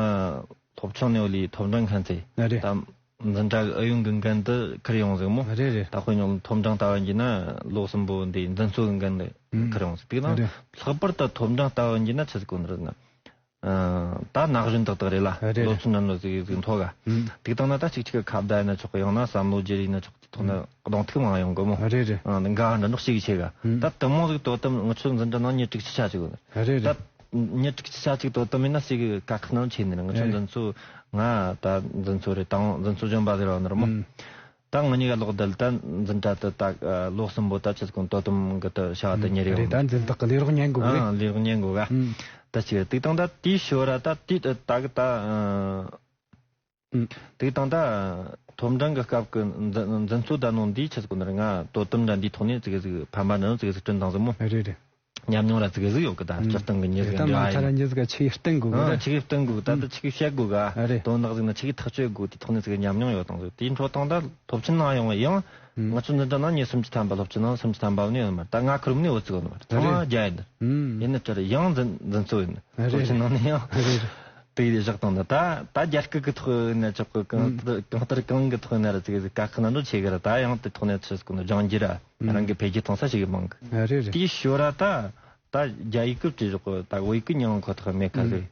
སློབ་ཆུང་ནས་འོ་ལི་སློབ་འབྲིང་མཁན་ཚེ་ཨ་རེད། ད་འཛིན་གྲྭ་གི་ཨུ་ཡོན་གི་འགན་དུ་ཁུར་ཡོང་ཟིག་མོ། རེད་རེད། ད་དཔེ་ཉོ་སློབ་འབྲིང་ལྟ་བ་ཡིན་ན་ལོ་གསུམ་པོ་འདི་འཛིན་གཙོ་གི་འགན་དུ་ཁུར་ཡོང་ཟིག་དེ་ན་རེད། ལྷག་པར་དུ་སློབ་འབྲིང་ལྟ་བ་ཡིན་ན་ཆི་ཟིག་གོ་ནི་རེད་ན། ཨ། ད་ན་གཞོན་དག་དག་རེད་ལ། རེད། ལོ་ཚོད་ནམ་ལོ་ཟིག་ཟིག་མཐོ་ག་ཨུམ། དེ་དང་ན་ད་ཅིག་ཅིག་གི་ཁ་བརྡ་ཡིན་ན་ཆོག་གི། ཡང་ན་བསམ་བློ་བརྗེ་རེས་ཡིན་ན་ཆོག་གི་ཐོག་ན་གདོང་ཐུག་མང་ཡོང་གི་མོ། རེད་རེད། ཨ། འགའ་འདྲ་འདུག་ཞིག་ཆེ་ག་ཨུམ། ད་དུ་མོ་ཟིག་དོ་དམ་ང་ཚོ་འཛིན་གྲྭ་ནང་ཉི་དྲུག་ཅུ་ཆ་ཅིག་ཡོད། རེད་རེད། ད་ཉི་དྲུག་ཅུ་ཆ་ཅིག་དོ་དམ་ཡིན་ན་ཞིག་གི་དཀའ་ཁག་ནང་ཆེ་ནི་རེད། ང་ཚོ་རེད། འཛིན་ཚོ་ང་ད་འཛིན་ཚོ་རེད། དང་འཛིན་ཚོ་གཞོན་པ་ཟེར་བ་ནི་རེད་མོ། ཨུམ། ད་ང་གཉིས་ཀ་ལོག་བསྡད་ད་འཛིན་གྲྭ་དུ་ད་ལོ་གསུམ་པོ་ད་ཆི་ཟིག་གོ་དོ་དམ་གི་ད་བྱ་བ་ད་ཉེར་ཡོད། རེད། ད་འཛིན་བདག་གི་ལས་རོགས་ཉན་དགོས་གི་རེད། ཨང་ལས་རོགས་ཉན་དགོས་ག་ཨང་། ད་ཅི་དེ་དང་ད་དེའི་ཞོར་ར་ད་དེ་ད་གི་ད་ཨང་། དེ་དང་ད་མཐོ་འབྲིང་གི་སྐབས་ཀྱི་འཛིན་འཛིན་གཙོ་ད་ནང་འདིའི་ཆི་ཟིག་གོ་ནར་ང་དོ་དམ་འདྲ་འདིའི་ཐོག་ནས་ཙི་གེ་ཟིག་ཕན་པ་འདྲ་ནོ་ཙི་གེ་ཟིག་བསྐྲུན་དང་ཟིག་མོ། རེད་རེད། ཉམས་མྱོང་ར་ཙི་གེ་ཟིག་ཡོད་གི་ད་སྤྱིར་བཏང་གི་མྱི་ཟིག་འདྲ་ཡིན། ད་མ་ཐ་ར་མྱི་ཟིག་ཆི་གི་བསྟན་དགོས་གི་ཨ་རེད། ཆི་གི་བསྟན་དགོས་ད་ད་ཆི་གི་བཤད་དགོས་ག་ཨ་རེད། དོན་དག་ཟིག་ན་ཆི་གི་ཐག་གཅོད་དགོས་དེ་ཐོག་ནས་ཙི་གེ་ཉམས་མྱོང་ཡོད་དང་ཟིག་དེའི་འཕྲོ་དང་ད་སློབ་ཆེན་ནང་ཡོང་བ་ཡང་ང་ཚོ་འཛིན་གྲྭ་ནང་མྱི་སུམ་ཅུ་ཐམ་པ་སློབ་ཆེན་ནང་སུམ་ཅུ་ཐམ་པ་ནས་ཡོད་མ་རེད། ད་ང་ཁུར་མི་ནས་འོ་ཙི་གོ་ནི་མ་རེད། ཚང་མ་རྒྱ་ཡིན་ནི་ཡིན་ནི་ཅི་རེད་ཡང་འཛིན་འཛིན་གཙོ་ཡིན་ནི་སློབ་ཆེན་ནང་ནས་ཡང་དེ་ཡི་བཞག་དང་ད་ད་རྒྱ་སྐད་ཀྱི་ཐོག་ནས་ཆོག་གི་གང་ལྟར་གང་ལྟར་གང་གི་ཐོག་ནས་ར་ཙི་གེ་ཟིག་དཀའ་ཁག་ན་འགྲོ་ཆེ་གི་ར། ད་ཡང་དེ་ཐོག་ནས་ཆི་ཟིག་གོ་ནི་སྦྱང་རྒྱུ་ར་རང་གི་འཕེལ་རྒྱས་གཏོང་ས་ཞིག་གི་མང་གི་རེད་རེད། དེའི་ཞོར་ར་ད་ད་རྒྱ་ཡིག་གི་བྲིས་རོགས་གི་ད་བོད་ཡིག་གི་མྱིང་ཁོ་ཐག་མེད་ཁ་ཟིག་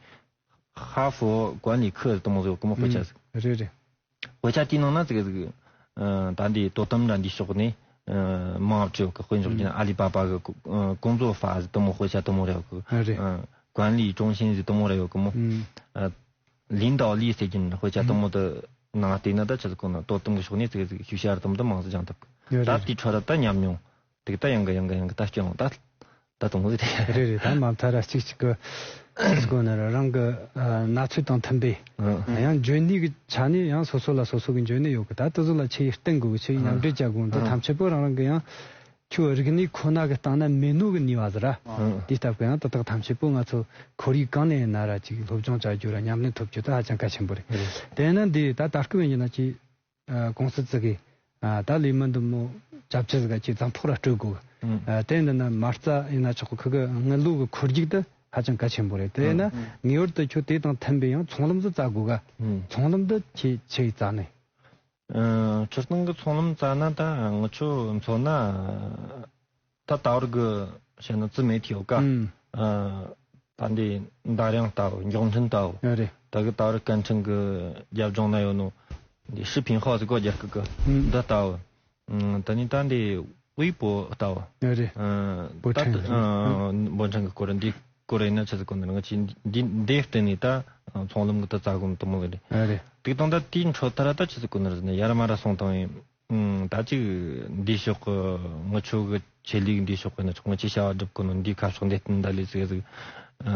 ཧ་ཧྥོ་ཀོན་ལི་ཁི་དུ་མོ་ཟིག་གི་མོ་དཔེ་ཆ་ཟིག་རེད་རེད། དཔེ་ཆ་དེའི་ནང་ན་ཙི་གེ་ཟིག་ད་འདི་དོ་དམ་འདྲ་འདི་ཕྱོགས་ནས་མང་བྲིས་ཡོད་གི་དཔེ་འཇོག་རྒྱུ་ན་ཨ་ལི་པ་པ་གི་ཀོང་ཟོ་ཧྥ་ཟིག་དུ་མོ་དཔེ་ཆ་དུ་མོ་རེ་ཡོད་གི་རེད། ཀོན་ལི་ཀྲུང་ཤིན་ཟིག་དུ་མོ་རེ་ཡོད་གི་མོ། ལིན་ཏའོ་ལི་ཟེར་གྱིན་དཔེ་ཆ་དུ་མོ་དུ་ནང་བལྟས་ན་ད་ཆི་ཟིག་གོ་ན་དོ་དམ་གི་ཕྱོགས་ནས་ཙི་གེ་ཟིག་ཤུགས་ཤར་དུ་མོ་དུ་མང་ཟིག་སྦྱང་ཐུབ་གི་ད་དེའི་ཁྲོད་ལ་ད་ཉམས་མྱོང་དེ་གི་ད་ཡང་གི་ཡང་གི་ཡང་གི་ད་སྐྱོན་ད་ད་དུང་ཟིག་རེད། རེད་རེད། ད་མ་མཐའ་ར་གཅིག་གཅིག་གི་ཟིག་གོ་ན་ར་རང་གི་ན་ཚོད་དང་མཐུན་པའི་ཡང་འཇོན་ནུས་ཀྱི་ཆ་ནས་ཡང་སོ་སོ་ལ་སོ་སོ་གི་འཇོན་ནུས་ཡོད་གི་ད་དུ་ཟོ་ལ་ཆི་ཡི་བསྟན་དགོས་གི་ཆི་ཡི་མཉམ་འབྲེལ་བྱ་དགོས་འདི་ཐམས་ཅད་པོ་རང་རང་གི་ཡང་ཁྱོད་རིག་གནས་ཁོ་ན་གི་སྟེང་ན་མེད་ནོ་གི་ནུས་པ་ཟེར་ར། དེ་ལྟ་བུ་ཡང་ཏག་ཏག་ཐམས་ཅད་པོ་ང་ཚོ་ཁོར་ཡུག་གང་ནས་ཡིན་ན་ར་ཅིག་སློབ་སྦྱོང་བྱ་རྒྱུ་ར་ཉམས་ལེན་ཐོབ་རྒྱུ་ད་ཧ་ཅང་གལ་ཆེན་པོ་རེད། དེ་ན་འདི་ད་ད་སྐབས་ཡིན་གྱི་ན་ཅིག་ཨ་ཀུང་སི་ཙི་གི་ཨ་ད་ལས་མི་འདི་མོ་ཅབ་ཅི་ཟིག་ག་ཅིག་ཙམ་ཕོག་ར་སྤྲོད་དགོས། ཨ་དེ་འདི་ན་མ་རྩ་ཡིན་ན་ཆོག་གི་ཁི་གི་དངུལ་ལོ་གི་འཁོར་རྒྱུག་དེ་ཧ་ཅང་གལ་ཆེན་པོ་རེད། དེ་ཡིན་ན་ངེས་པར་དུ་ཁྱོད་དེ་དང་མཐུན་པའི་ཡང་ཚོང་ལམ་ཟིག་བཙལ་དགོས་ག་ཚོང་ལམ་འདི་ཁྱེད་ཆི་ཡི་བཙལ་ནས། ཨ་སྤྱིར་བཏང་གི་ཚོང་ལམ་བཙལ་ན་ད་ང་ཚོ་མཚོན་ན་ད་ད་བར་གི་བཤད་ན་ཙི་མེད་ཐིའོ་ཀ་ཨ་ད་འདི་མདའ་རིང་ལྟ་བུ་མགྱོགས་འཕྲིན་ལྟ་བུ་རེད། ད་གི་ད་བར་སྐད་འཕྲིན་གི་རྒྱབ་ལྗོངས་ན་ཡོད་ནོ་འདི་ཧྲི་ཕིན་ཧོ་ཟི་གོ་རྒྱ་སྐད་གི་འདི་ལྟ་བུ། ཨ་ད་ནི་ད་འདི་ཝི་པོ་ལྟ་བུ། རེད། ཨ་པོ་ད་ཁྲེན་ཨ་པོ་ཁྲེན་གི་སྐོར་འདི་སྐོར་ཡིན་ན་ཆི་ཟིག་གོ་ནི་རེད། ང་ཅི་འདི་འདི་བརྟེན་ནས་ད་ཚོང་ལམ་གི་ད་རྩ་གོང་དུ་མོ་གི་རེད། ཨ་རེད། དེ་དང་ད་དེའི་འཕྲོ་ད་ར་ད་ཆི་ཟིག་གོ་ནི་རེད་ཟེར་ན་ཡར་མར་སོང་དང་ཡིན། ཨུམ་ད་ཅིག་འདི་ཕྱོགས་གི་ངི་ཆོ་གི་ཆེད་ལས་འདི་ཕྱོགས་གི་ནི་ཆོག་ངི་ཅི་བྱ་བ་སྒྲུབ་གོ་ནོ་འདི་ཁ་ཕྱོགས་འདི་བསྟན་ད་ལས་ཟིག་ཟིག་ཨ་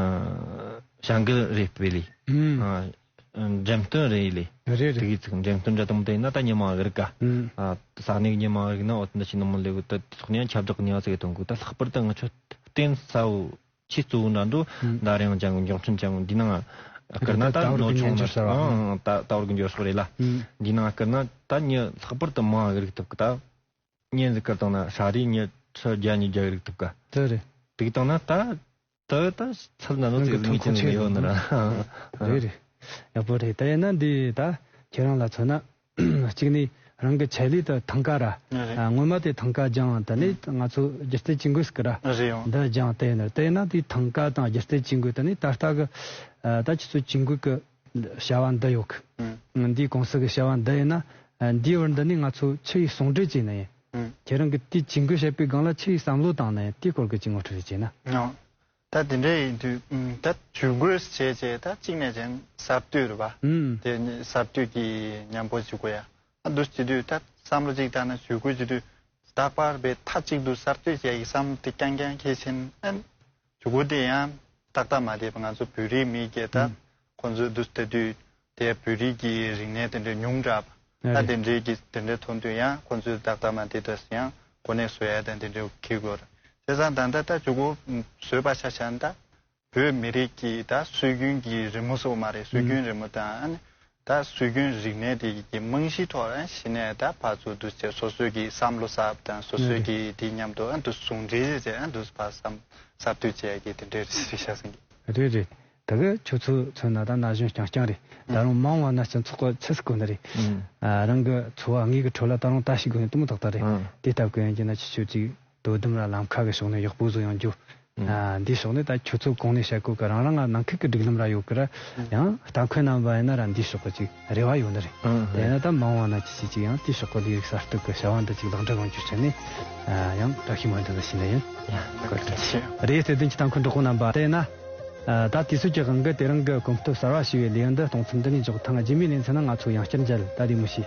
བྱ་འགུལ་རེད་སྤེལ་ལས། ཨུམ་ཨ་འགྲེམས་སྟོན་རེད་ལས། རེད་རེད། དེ་གི་ཚིག་འགྲེམས་སྟོན་འདྲ་དང་དེ་ན་ད་ཉི་མ་གི་རིག་ག་ཨུམ་ཨ་ས་གནས་ཉི་མ་གི་རིག་ན་འོ་ད་ཕྱི་ནང་མི་ལས་གི་ད་ཐོག་ནས་ཁྱབ་བསྒྲགས་ཉི་མ་ཟིག་གཏོང་གི་ད་ལྷག་པར་དུ་ངི་ཆོ་བསྟན་ས་བོ། ཆེས་གཙོ་བོ་འདྲ་འགྲོ་ཨུམ། མདའ་རིང་ཅང་གི་མགྱོགས་འཕྲིན་ཅང་གི་འདི་ནང་ཨ་བསྐུར་ན་ད་ད་ད་ནོ་ཆུང་ན་ཨང་ད་ད་བར་གི་འགྱུར་ཕྱོགས་རེད་ལ། ཨུམ། འདི་ནང་ཨ་བསྐུར་ན་ད་ཉི་ལྷག་པར་དུ་མང་གི་རིག་ཐུབ་གི་ད། བརྙན་ཟིག་བསྐུར་བཏང་ན་ཧྲ་རི་ཉི་ཁྲི་བརྒྱ་ཉིས་བརྒྱ་གི་རིག་ཐུབ་ག་དེ་རེད། དེ་བཏང་ན་ད་ད་ད་ཚུལ་ན་ནོ་ནང་གི་ཚིག་ཐོན་མི་ཁོ་ཆེན་ཆེན་ཡོད་ནི་ར། རེད་རེད། ཡག་པོ་རེད། ད་ཡིན་ན་འདི་ད་ཁྱེད་རང་ལ་མཚོན་ན། གཅིག་ནི་རང་གི་ཆེད་ལས་དུ་ཐང་ཀ་ར། ཨ་རེད། ཨ་སྔོན་མ་དེ་ཐང་ཀ་སྦྱངས་ད་ནི་ང་ཚོ་སྒྱུ་རྩལ་ཅིག་འགོས་སྐུ་ར། རེད་ཡོང་། འདི་སྦྱངས་དེ་ནི་དེ་ན་དེ་ཐང་ཀ་དང་སྒྱུ་རྩལ་ཅིག་འགོས་ད་ནི་ད་ལྟ་གི་ཨ་ད་ཁྱེད་ཚོ་ཅིག་འགོས་གི་བྱ་བ་འདི་ཡོད་གི་ཨུམ། འདིའི་ཀུང་སི་གི་བྱ་བ་འདི་ཡིན་ན་ཨ་འདིའི་བར་འདི་ནི་ང་ཚོ་ཆི་ཡི་ཟུང་འབྲེལ་བྱས་ན་ཡིན། ཨུམ། ཁྱེད་རང་གི་དེ་ཅིག་འགོས་བྱེད་པའི་སྒང་ལ་ཆི་ཡི་བསམ་བློ་བཏང་ན་ཡིན་དེའི་སྐོར་གི་ཅིག་ངོ་སྤྲོད་རེ་བྱས་ན། ཡོང་། ད་དེ་འདྲ་ཡིན་དུས་ད་ཇུས་འགོད་བྱས་བྱས་ད་གཅིག་ནས་ཅན་གསར་གཏོད་རེད་པ། ཨུམ། དེ་ནི་གསར་གཏོད་ཀྱི་མཉམ་པོ་བྱེད་དགོས་ཡ། ཨ་འདུ་བྱེད་དུས་ད་བསམ་བློ་གཅིག་བཏང་ན་ཇུས་འགོད་བྱེད་དུས་རྟག་པར་བའི་མཐའ་གཅིག་ཏུ་གསར་གཏོད་བྱས་ཀྱི་བསམ་དེ་རྐྱང་རྐྱང་ཁྱེད་ཆེན་ཨན། ཇུས་འགོད་དེ་ཡང་ཏག་ཏག་མ་བསྡད་པ་ང་ཚོ་བོད་རིགས་མི་སྐད་ད་ཨུམ། ཁོང་ཚོའི་འདུ་བྱེད་དུས། དེ་བོད་རིགས་ཀྱི་རིག་གནས་དེ་འདྲའི་ཉུང་དྲགས་པ། ཨ་ད་རེད། དེ་འདྲའི་གི་དེ་འདྲའི་མཐོང་དུས་ཡང་ཁོང་ཚོའི་ཏག་ཏག་མ་དེ་དུས་ཡང་གོ་གནས་བཟོ་ཡ་དང་དེ་འདྲའི་ཁེལ་དགོས་རེད། བྱས་ཙང་ད་ལྟ་ད་ཇུས་འགོད་བཟོས་པ་ཆ་བཞག་ན་ད་བོད་མི་རིགས་ཀྱི་ད་སྲོལ་རྒྱུན་གྱི་རི་མོ་སོགས་མ་རེད། སྲོལ་རྒྱུན་རི་མོ་དང་ཨ་ནི་ད་སྲོལ་རྒྱུན་རིག་གནས་དེ་གི་རྨང་གཞིའི་ཐོག་ཨ་གཞི་ནས་ད་ཕར་ཚུར་འདུ་བྱས་སོ་སོའི་གི་བསམ་བློ་གསར་པ་དང་སོ་སོའི་གི་དེ་མཉམ་དུ་ཨ་འདུ་ཟུང་འབྲེལ་བྱས་ཨ་འདུ་ཕར་བསམ་གསར་གཏོད་བྱེད་ཡ་གི་དེ་འདྲའི་རེད་ཤག་སེང་གི་རེད་རེད། ད་གི་ཁྱོད་ཚོ་མཚོན་ན་ད་ན་གཞོན་རྐྱང་རྐྱང་རེད། ད་རུང་མང་བ་ན་སྤྱི་ཚོགས་ཀྱི་ཆེ་སུ་གོ་ནི་རེད། ཨ་རང་གི་འཚོ་བ་དངོས་ཀྱི་ཁྲོད་ལ་ད་རུང་ལྟ་ཞིག་དགོས་ནི་དེ་མོ་ཏག་ཏག་རེད། དེ་ལྟ་བུ་ཡིན་གྱི་ན་ཁྱེད་ཆོས་ཅིག་དོ་དམ་ར་ལམ་ཁ་གི་ཕྱོགས་ནས་ཡག་པོ་བཟོ་ཡོང་རྒྱུ། ཨ་འདིའི་ཕྱོགས་ནས་ད་ཁྱོད་ཚོ་གོང་ནས་བཤད་དགོས་གི་རང་རང་ང་ནང་ཁུལ་གྱི་སྒྲིག་ལམ་ར་ཡོད་གི་ར། ཡང་ལྟ་མཁན་རྣམ་པ་ཡིན་ན་ར་འདིའི་ཕྱོགས་ཀྱི་ཅིག་རེ་བ་ཡོད་ནི་རེད། དེ་ཡིན་ན་ད་མང་བ་ན་ཁྱེད་ཆོས་ཅིག་ཡང་དེའི་ཕྱོགས་ཀྱི་ལས་རིགས་གསར་གཏོད་ཀྱི་བྱ་བ་འདི་ཅིག་ལེགས་འགྲུབ་ཡོང་རྒྱུ་བྱས་ནས་ཡང་བཀྲ་ཤིས་སྨོན་འདུན་ཞུ་ནི་ཡིན། བཀའ་དྲིན་ཆེ། རེད། བརྩེ་ལྡན་གྱི་ལྟ་མཁན་གྲོགས་པོ་རྣམ་པ། དེས་ན། ཨ་ད་དུས་ཚོད་ཀྱི་དབང་གིས་དེ་རིང་གི་གོམ་སྟབས་གསར་བ་ཞེས་པའི་ལེའུ་འདི་གཏོང་མཚམས་འདི་ནས་འཇོག་ཐེངས་རྗེས་མའི་ལེ་ཚན་ན་ང་ཚོ་ཡང་བསྐྱར་མཇལ། ད་བདེ་མོ་བྱོས།